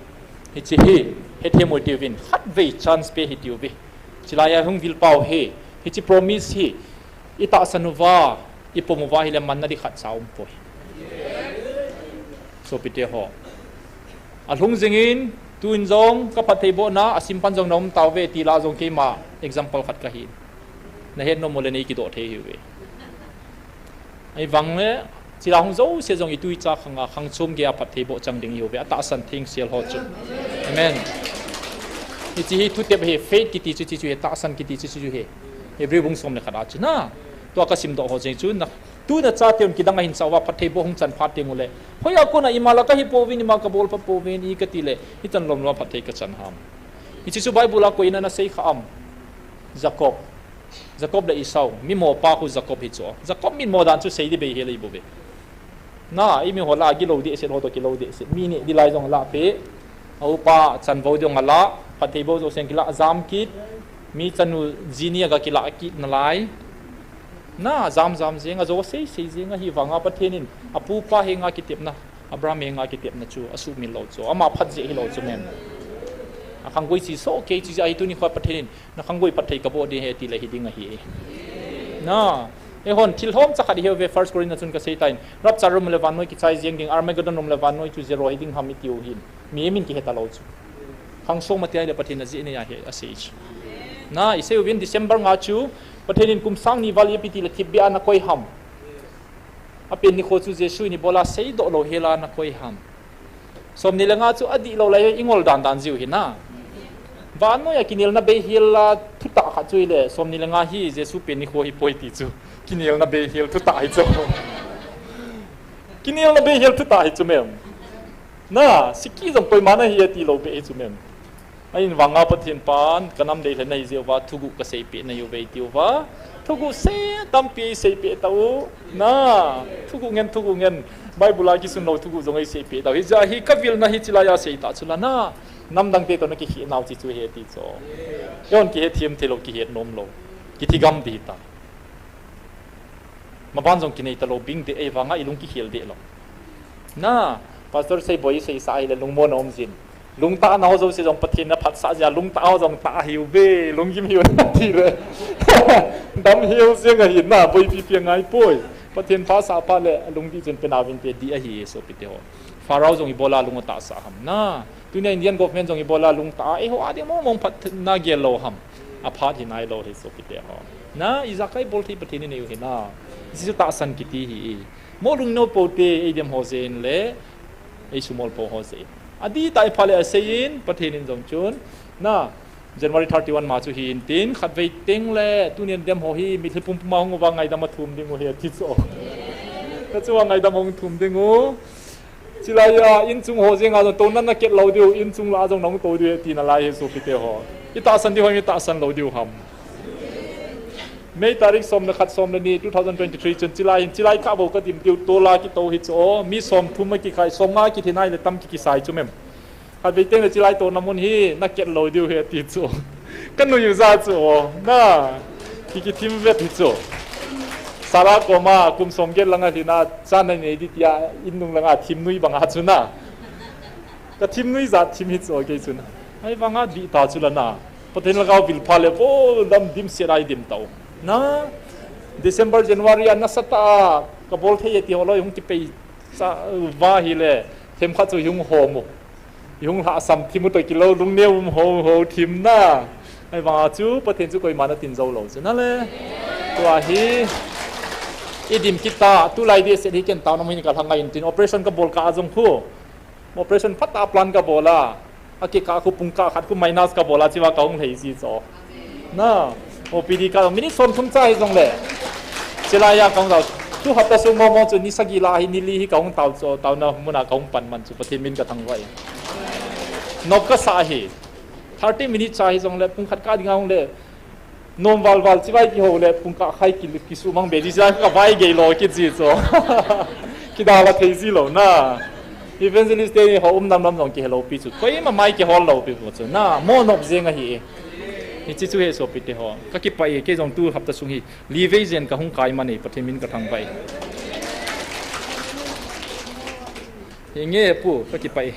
Hiche hi hethem u hitiuvin, khatvei chance pe hitiuve. Chulai a hung vil pau hi, hiche promise hi itahsan uva, ipom uva ahile manna ding khatcha umpoi. Sopite ho, alhung jingin, tun jong kaphattheibohna asimpan jong naum tauve ti lah jong keima example khat kahi. Nahet nom ule neikidoh thei ahiuve. Ahivang le, chulai hung jouse jong itui icha khanga khangchom geiya phattheiboh chang ding ahiuve, atahsan thengsel ho chu. Amen. Hiche hi thutep ahi, faith kiti chu hiche chu ahi, tahsan kiti chu hiche chu ahi. Hebrew bung som le khat a chu na, tua kasimdoh ho jeng chu na, tuna chateun kidang ahin chah uva phattheiboh hung chan phat tengule, hoiya kona ima lah kahi pouvin, ima kabol pha pouvin, i kati le, hichan lom lom a phatthei kachan ham? Hiche chu Bible a koi in ana sei kha am? Jacob. Jacob le Esau, mimo pa khu Jacob hi chu. Jacob mitmo dan chu sei ding beihel ahibouve. Na, imiho lah a gilou dehset ho toh kilou dehset, mi neh ding lai jong alah peh. A upa chanvou ding jong alah, phattheiboh jouse jong kilah jam kit. Mi chanu ji ni aga kilah kit nalai. Na, jam jam jeng, ajo sei sei jeng, ahivanga Pathen in apupa henga kitepna, Abraham henga kitepna chu asuhmil lou chu, ama phat jeh hilou chu mem. Akhanggui chu sohkei chu jeh ahi, tuni kho Pathen in nakhanggui phatthei kaboh ding ahi tile hiding ahi. Na, eihon thil lhomcha khat ihiuve, First Corinth a chun kaseitan, rapture um le vannoi kichai jeng ding, Armageddon um le vannoi chu zero hiding ham itiu hin, mihem in kihe talou chu. Khangso mati ahile Pathen ajeh nei ahi asei chu. Na, isei uvin December nga chu, Pathen in kum sang ni val ipi tile thipbeh a nakoi ham? Apen nikho chu Jesu in ibola seidoh lou hela nakoi ham? Somni le nga chu adihlou lai ingol dan dan jiu hi na. Vannoiya kinelna beihel a thutah khat chu ahile, somni le nga hi Jesu pen nikho hipoi ti chu. Kinelna beihel thutah hi chu. Kinelna beihel thutah hi chu mem. Na, sikhi jong koiman ahi atilou beh hi chu mem. Ahivanga Pathen pan kanam deilhen ahi jeh uva thuguh kaseipeh nahiuve itiuva. Thuguh se tampi eiseipeh tau. Na, thuguh ngen, thuguh ngen. Bible a kisun lou thuguh jong eiseipeh tau. Hijeh hi kavilna hi chulaiya seitah chula na, namdangte toh nakikhel nau chu chu ahi ti chu. Eihon kihethem theilou, kihet nomlou, kithigam ding hita. Maban jong kinei talou bing deh ahivanga ilung kikhel dehlou. Na, Pastor Seiboi seisa ahile lungmonna um jin. Lungtah nau jouse jong Pathen in aphatsah jeh a lungtah ho jong tah ahiuve, lunggim hiu natile, damhel jeng ahi na, boipi pi angaipoi. Pathen phasah phat le alungdih chun pen a vinte dih ahi sopite ho. Pharaoh jong ibola lung atahsah ham na? Tunia Indian government jong ibola lungtah a eiho a ding mong mong phatna gel lou ham? Aphat hi nailou hi sopite ho. Na, ijakai bol thei Pathen in eiu hi na. Hichu tahsan kiti hi. Mo lungneo pou te, eidem ho jeh in le, eisumol pou ho jeh in. Adih tah a ipha le asei in, Pathen in jong chun. Na, January thirty-one ma chu hi intin, khatvei teng le, tunin dem ho hi, mitlhi pumpum a hung uva ngaidam a thum ding u hi ati chu. Ka chu a ngaidam hung thum ding u. Chulai a, inchung ho jeng a jong, touna naket lou diu, inchung lah a jong nahung tou diu, tina lai hi sopite ho. Itahsan diu ho, itahsan lou diu ham. May tarik som le khat som le ni, two thousand twenty-three chun chulai hin, chulai kah bou kadim diu, tola kitou hi chu, mi somthum a kikhai, somnga kithi nai le tam kikisai chu mem. Khatvei teng le chulai touna mun hi, naket lou diu hi ati chu. Ka nuiu ja chu, na, ki kithim vet hi chu. Sara koma, kum somget langa lhina, cha nanei di tia, in nung langa thim nui banga chu na. Ka thim nui ja thim hi chu, kei chun. Ahivanga dih ta chu la na. Pathen lhagao vil pha le, vo lam dimset a idim tau. Na, December, January a nasatah a, ka bol thei e ti ho lou, hung kipei sa, va hi le, themkhat chu hung hom u. Hung lhasam thim u toh kilou, lungneo um ho, ho thim na. Ahivanga chu, Pathen chu koiman atin jou lou chu na le. Tua hi, idim kit ta, tulai dehset hi ken taona mun hi ka lha ngai intin, operation ka bol kah a jong khu. Operation phat a plan ka bol a. Akikah khu pungkah khat khu minus ka bol a, chua kahung lhei ji chu. Na, O P D ka, minute somthum cha hi jongle. Chulai a kahung tao. Tu hapta sung mong mong chu ni sagi lah hi, ni li hi kahung tao chu, taona mun a kahung pan man chu, Pathen min ka thangvah e. Nop kasa hi. Thirty minute cha hi jongle, pungkhat kah ding a hung le. Nom val val, chivai kihou le, pungkah khai ki, kisumang be, chivai ka vai gei lou kit ji chu. Kidalha thei ji lou na. Evangelist te ni ho um nam nam jong kihelou pi chu. Koima mai kihol lou pi chu na. Mo nop jeng ahi e. Hiche chu hi sopite ho. Ka kipah e, kei jong tu hapta sung hi. Livei jen kahung kai man e, Pathen min ka thangvah e. Hinge pu, ka kipah e.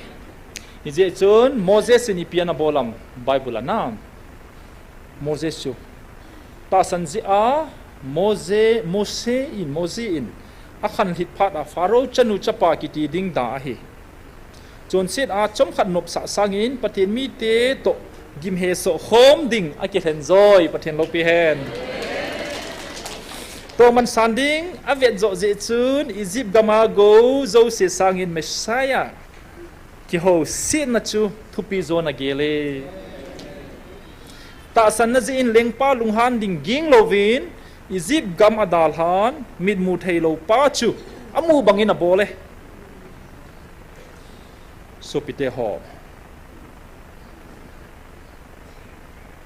Hijeh chun, Moses in ipi ana bol am, Bible a na. Moses chu. Tahsan jeh a, Mose, Mose in, Mose in, akhanlhit phat a Pharaoh chanu chapa kiti ding da ahi. Chonset a chomkhat nopsah sangin Pathen mite toh gimhesoh khom ding akilhen joi, Pathen loupi hen. Toman san ding avet joh jeh chun Egypt gam a gou jouse sangin Messiah kihousetna chu thupi jon agel e. Tahsanna jeh in lengpa lunghan ding ging louvin Egypt gam adalhan mitmu theilou pa chu amu bangin abol e. Sopite ho.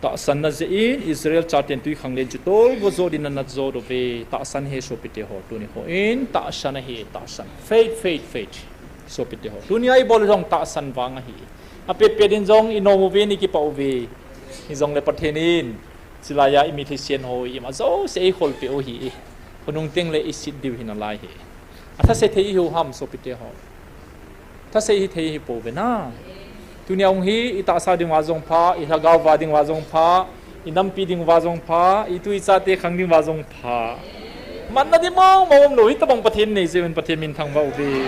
Tahsanna jeh in Israel chaten twikhanglen chu tolgo jodin anat jot uve. Tahsan hi sopite ho. Tuni houin tahsan ahi, tahsan. Faith, faith, faith. Sopite ho. Tunia ibol jong tahsan vang ahi. Apet pet in jong inom uvin ikipah uve. Hijongle Pathen in. Chulai a imitlhi sen ho ima jouse eikholpeh u ahi. Khonung tengle isit diu hinalai hi. Athase thei ihiu ham sopite ho. Thase hithei hipouve na. Tunia hung hi itahsa dinguva jong pha, ilhagao va dinguva jong pha, inampi dinguva jong pha, itu ichate khang dinguva jong pha. Manna ding mong mong umlou, hitobang Pathen nei jeh uvin Pathen min thangvah uve.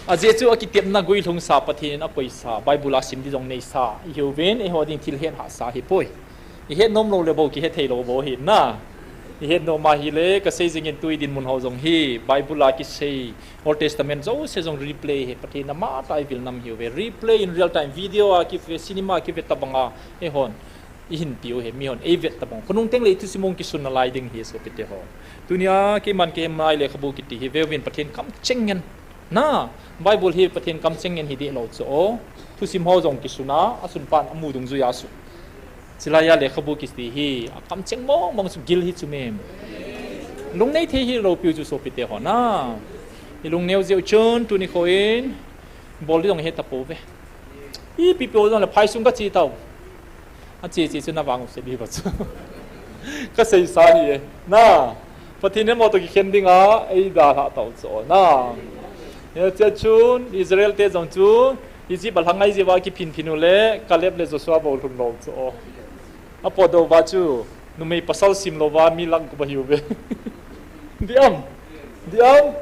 Ajeh chu akitepna guilhungsa Pathen in akoisa, Bible a sim ding jong neisa, ihiuvin, eiho ding thil het hahsa hipoi. Ihet nom lou le bou, kihet thei lou bou ahi na. Ihet nom ahile, kasei jingin tu idinmun ho jong hi, Bible a kisei, Old Testament jouse jong replay hi, Pathen in amatah a ivil nam ahiuve. Replay in real time, video a kive, cinema a kive tobanga, eihon, ihinpiu hi, mihon, eivet tobang. Khonung tengle ithusim mong kisun nalai ding hi, sopite ho. Tunia, keiman keima lekhabu kiti hi, veuvin Pathen kamcheng ngen. Na, Bible hi Pathen kamcheng ngen hi deh lou chu o. Thusim ho jong kisuna, asunpan amu dungjuia asun. Chulai a lekhabu kiti hi, akamcheng mong mong chu gil hi chu mem. Lungnei thei hilou piu chu sopite ho na. Ilungneo jeh u chun, tuni kho in, bol ding jong hetapouve. Ipi piu jongle phaisung kache tau. Ache che chu navang use diuva chu. Kaseisa ahi e. Na. Pathen in motor kikhen dinga, eidalhah tau chu. Na. Hiche chun, Israel te jong chu, Egypt a lhangai jeh uva kiphin phin u le, Caleb le Joshua bou lhun lou chu. Apotdoh uva chu, numei pasal simlouva, mi lakh gup ahiuve. Diam? Diam?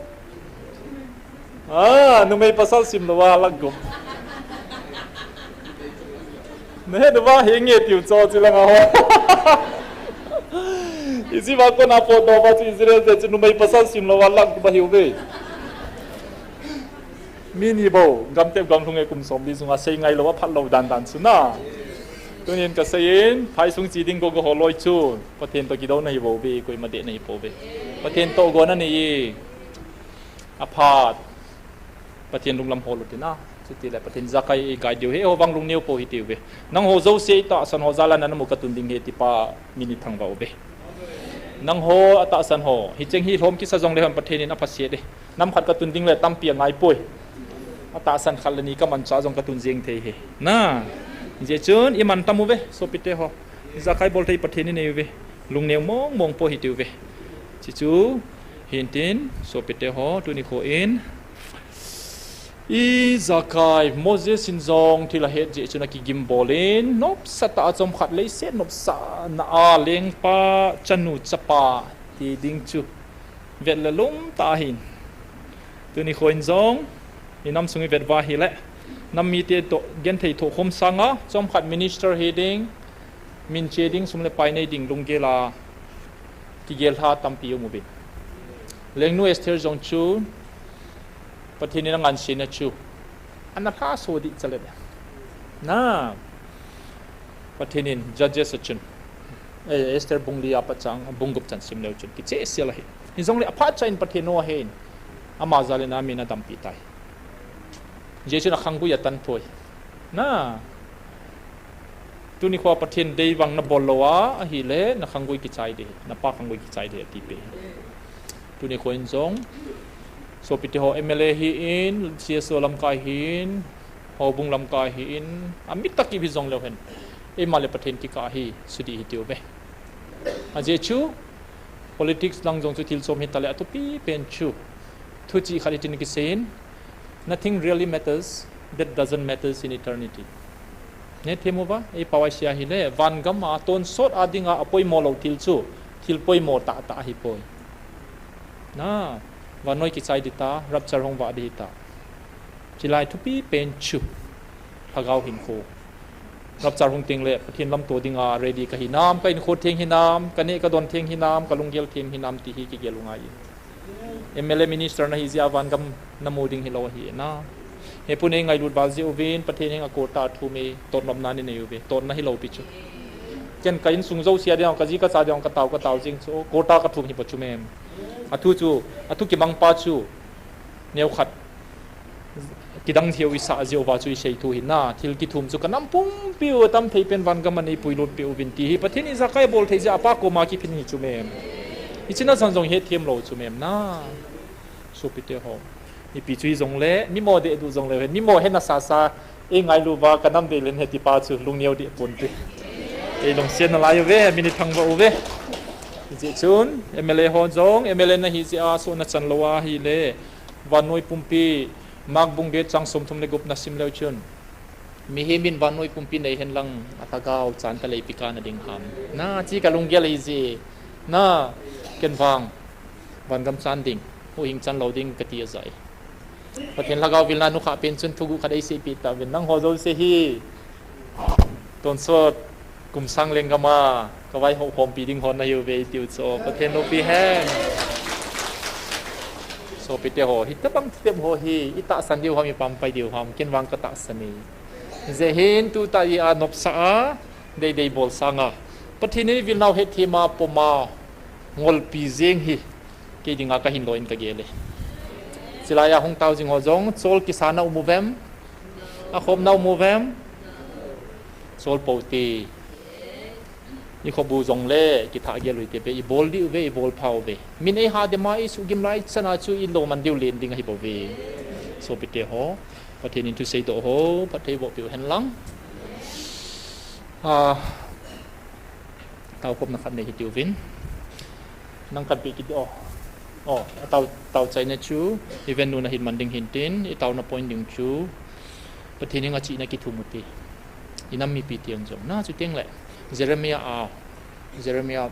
Ah, numei pasal simlouva, lakh gup. Nahet uva, henge tiu cho chi langa ho. Ijeh a kona potdoh uva chu Israel te chu numei pasal simlou a lang uva hiuve. Mi ni bou, gamtep gamlhung e kum somli sunga sei ngailou a phatlou dandan chu na. Tunin kaseiyin, phaisung chi ding gogo ho loi chu, Pathen toh kidouna hibouve, koima dehna hipouve. Pathen toh gona nei e. Aphat. Pathen lunglam hol utin a. Chutile Pathen ijakai eiguide diu hi, eiho vang lungneo pou hitiuve. Nangho jouse itahsan ho jal a namu katun ding ahi tipa min ithangvah uve. Nangho atahsan ho, hicheng hi lhom kisa jongle hon Pathen in aphaset e. Nam khat katun ding le tampi angaipoi. Atahsan khat le ni kamanchah jong katun jeng thei ahi. Na, hijeh chun iman tam uve, sopite ho. Ijakai bol thei Pathen inei uve. Lungneo mong mong pou hitiuve. Chuchu, hintin, sopite ho, tuni kho in. Ijakai, Moses in jong thil ahet jeh chun akigim bolin, nopsatah a chomkhat leiset nopsahna a lengpa, chanu chapa, ti ding chu. Vet le lum tah ahin. Tuni kho in jong, inam sung ivet uva ahile, nam mite toh genthei thohkhom sanga, chomkhat minister hiding, min che ding, sum le pai nei ding, lunggel a kigel lha tampi um uvin. Lengnu Esther jong chu, Pathen in angansena chu, ana lhaso dih chalet. Na, Pathen in Judges a chun, eh, Esther bung li a pat chang, bung gup chan sim leu chun, kicheh sel ahi. Hijongle aphat cha in Pathen o ahin, ama jal in amin adampi tai. Hijeh chun akhanggui atan thoi. Na, tuni kho Pathen dei vang nabol lou a, ahile, nakhanggui kichai ding, napa khanggui kichai ding, atipe. Tuni kho in jong, sopite ho M L A hi in, C S O lamkai hi in, houbung lamkai hi in, amit tah kip hijongleu hen. Eima le Pathen kikah hi, sudih hitiuve. Ajeh chu, politics lang jong chu thil chom hitale athupi pen chu. Thuchih khat hitin kiseiyin, nothing really matters that doesn't matters in eternity. Nahethem uva, eipao a isei ahile, vangam a tonsot a dinga apoimo lou thil chu, thil poimo tahtah ahipoi. Na, vannoi kichai ding ta, rapture hung vah ding hita. Chulai thupi pen chu, lhagao hinkho. Rapture hung tengle, Pathen lamto dinga ready kahinam, ka hinkho theng hinam, kaneh kadon theng hinam, kalunggel theng hinam, ti hi kigel u ngai in. M L A minister nahi jeh a vangam namu ding hilou ahi na. Hepun eingailut val jeh uvin, Pathen henga quota athum e, totnopna inei uve, totna hilou pi chu. Ken ka insung jouse a dinga, kaji kacha dinga, katao, katao jeng chu, quota kathum hi pa chu mem. Athu chu, athu kimangpa chu, neokhat kidang theiu isah jeh uva chu isei thu hina, thil kithum chu kanam pumpiu atam thei pen vangam a neipuilut peh uvin ti hi, Pathen ijakai bol thei jeh a apa koma kiphin hi chu mem. Hichena chan jong hetthem lou chu mem na. Sopite ho. Ipi chu hijongle, mimo deh duh jongleu hen, mimo hena sasa, eingailu uva, kanam deh len he tipa chu, lungneo deh ponte. Eilungset nalai uve, min ithangvah uve. Hijeh chun, M L A ho jong, M L A nahi jeh a, sohna chan lou ahile, vannoi pumpi, Mark bung get chang somthum le gup nasim leu chun. Mihem in vannoi pumpi neihen lang, alhagao chan talei pi kana ding ham. Na, chi kalunggel ahi jeh. Na, ken vang, vangam chan ding, huhhing chan lou ding kati ajai. Pathen lhagao vilna nukhah pen chun thuguh khat eiseipeh tauvin, nangho jouse hi, tonsot, kum sang lenggam a, kavaihop khompi ding hon nahiuve eitiu chu, Pathen loupi hen. Sopite ho, hitobang thiltep ho hi, itahsan diu ham, ipampai diu ham, ken vang katahsan e. Hijeh hin tutah a nopsah a, deidei bol sanga, Pathen in eivilnau hetthem a pom a, ngolpi jeng hi, kei dinga kahin loi in kagel e. Chulai a hung tao jing ho jong, chol kisana um uvem, akhopna um uvem, chol pou te. Ikhobu jongle, kithah gel u hite ve, ibol diu ve, ibol phau ve. Min eiha dema isuhgim lai chana chu ilou man diu len ding ahibouve. Sopite ho, Pathen in thusei doh ho, phatthei boh peh u hen lang. A, taokhopna khat nei hitiuvin. Nang khat beh kit o. O, atao, tao chaina chu, event nu nahin man ding hintin, itaona point ding chu, Pathen henga chihna kithum ute. Inam mipi teng jong. Na chu tengle, Jeremiah a, Jeremiah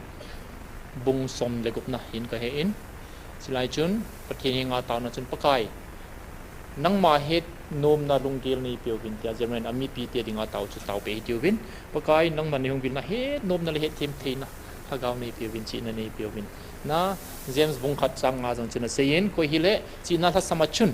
bung som le gupna hin kahe in. Chulai chun, Pathen henga taona chun Pakai. Nangma het nomna lunggel neipeuvin tia Jeremiah in amipite dinga tao chu taopeh hitiuvin. Pakai in nangman neihung vilna hetnomna le hetthem theina lhagao neipeuvin, chihna neipeuvin. Na, James bung khat chang nga jong chun aseiyin, koi hile chihna lhasam a chun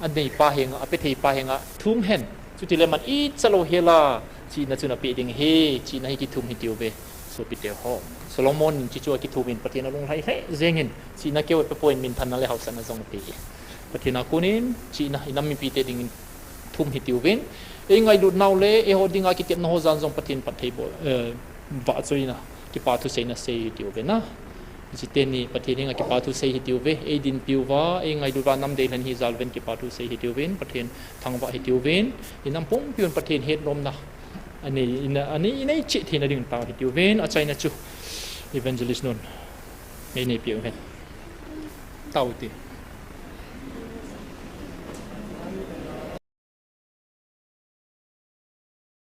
aneipa henga, apetheipa henga thum hen. Chutile man icha louhela chihna chun apeh ding ahi, chihna hi kithum hitiuve. Sopite ho, Solomon in chuchu akithuvin Pathen alunglhai lheh jengin, chihna keu apepoi, minthanna le haosatna jong apei. Pathen a konin chihna inam mipite dingin thum hitiuvin. Eingailutnau le eiho dinga kitepna ho jan jong Pathen phatthei bol, eh, vahchoina, kipa thuseina sei hitiuve na. Hiche teni Pathen henga kipa thu sei hitiuve, eidinpiuva, eingailuva, nam deilhen hijal uvin kipa thu sei hitiuvin, Pathen thangvah hitiuvin, inam pumpiun Pathen hetnomna anei, ina, anei, inei cheh theina ding tao hitiuvin, achaina chu Evangelist nun eineipiu hen. Taute.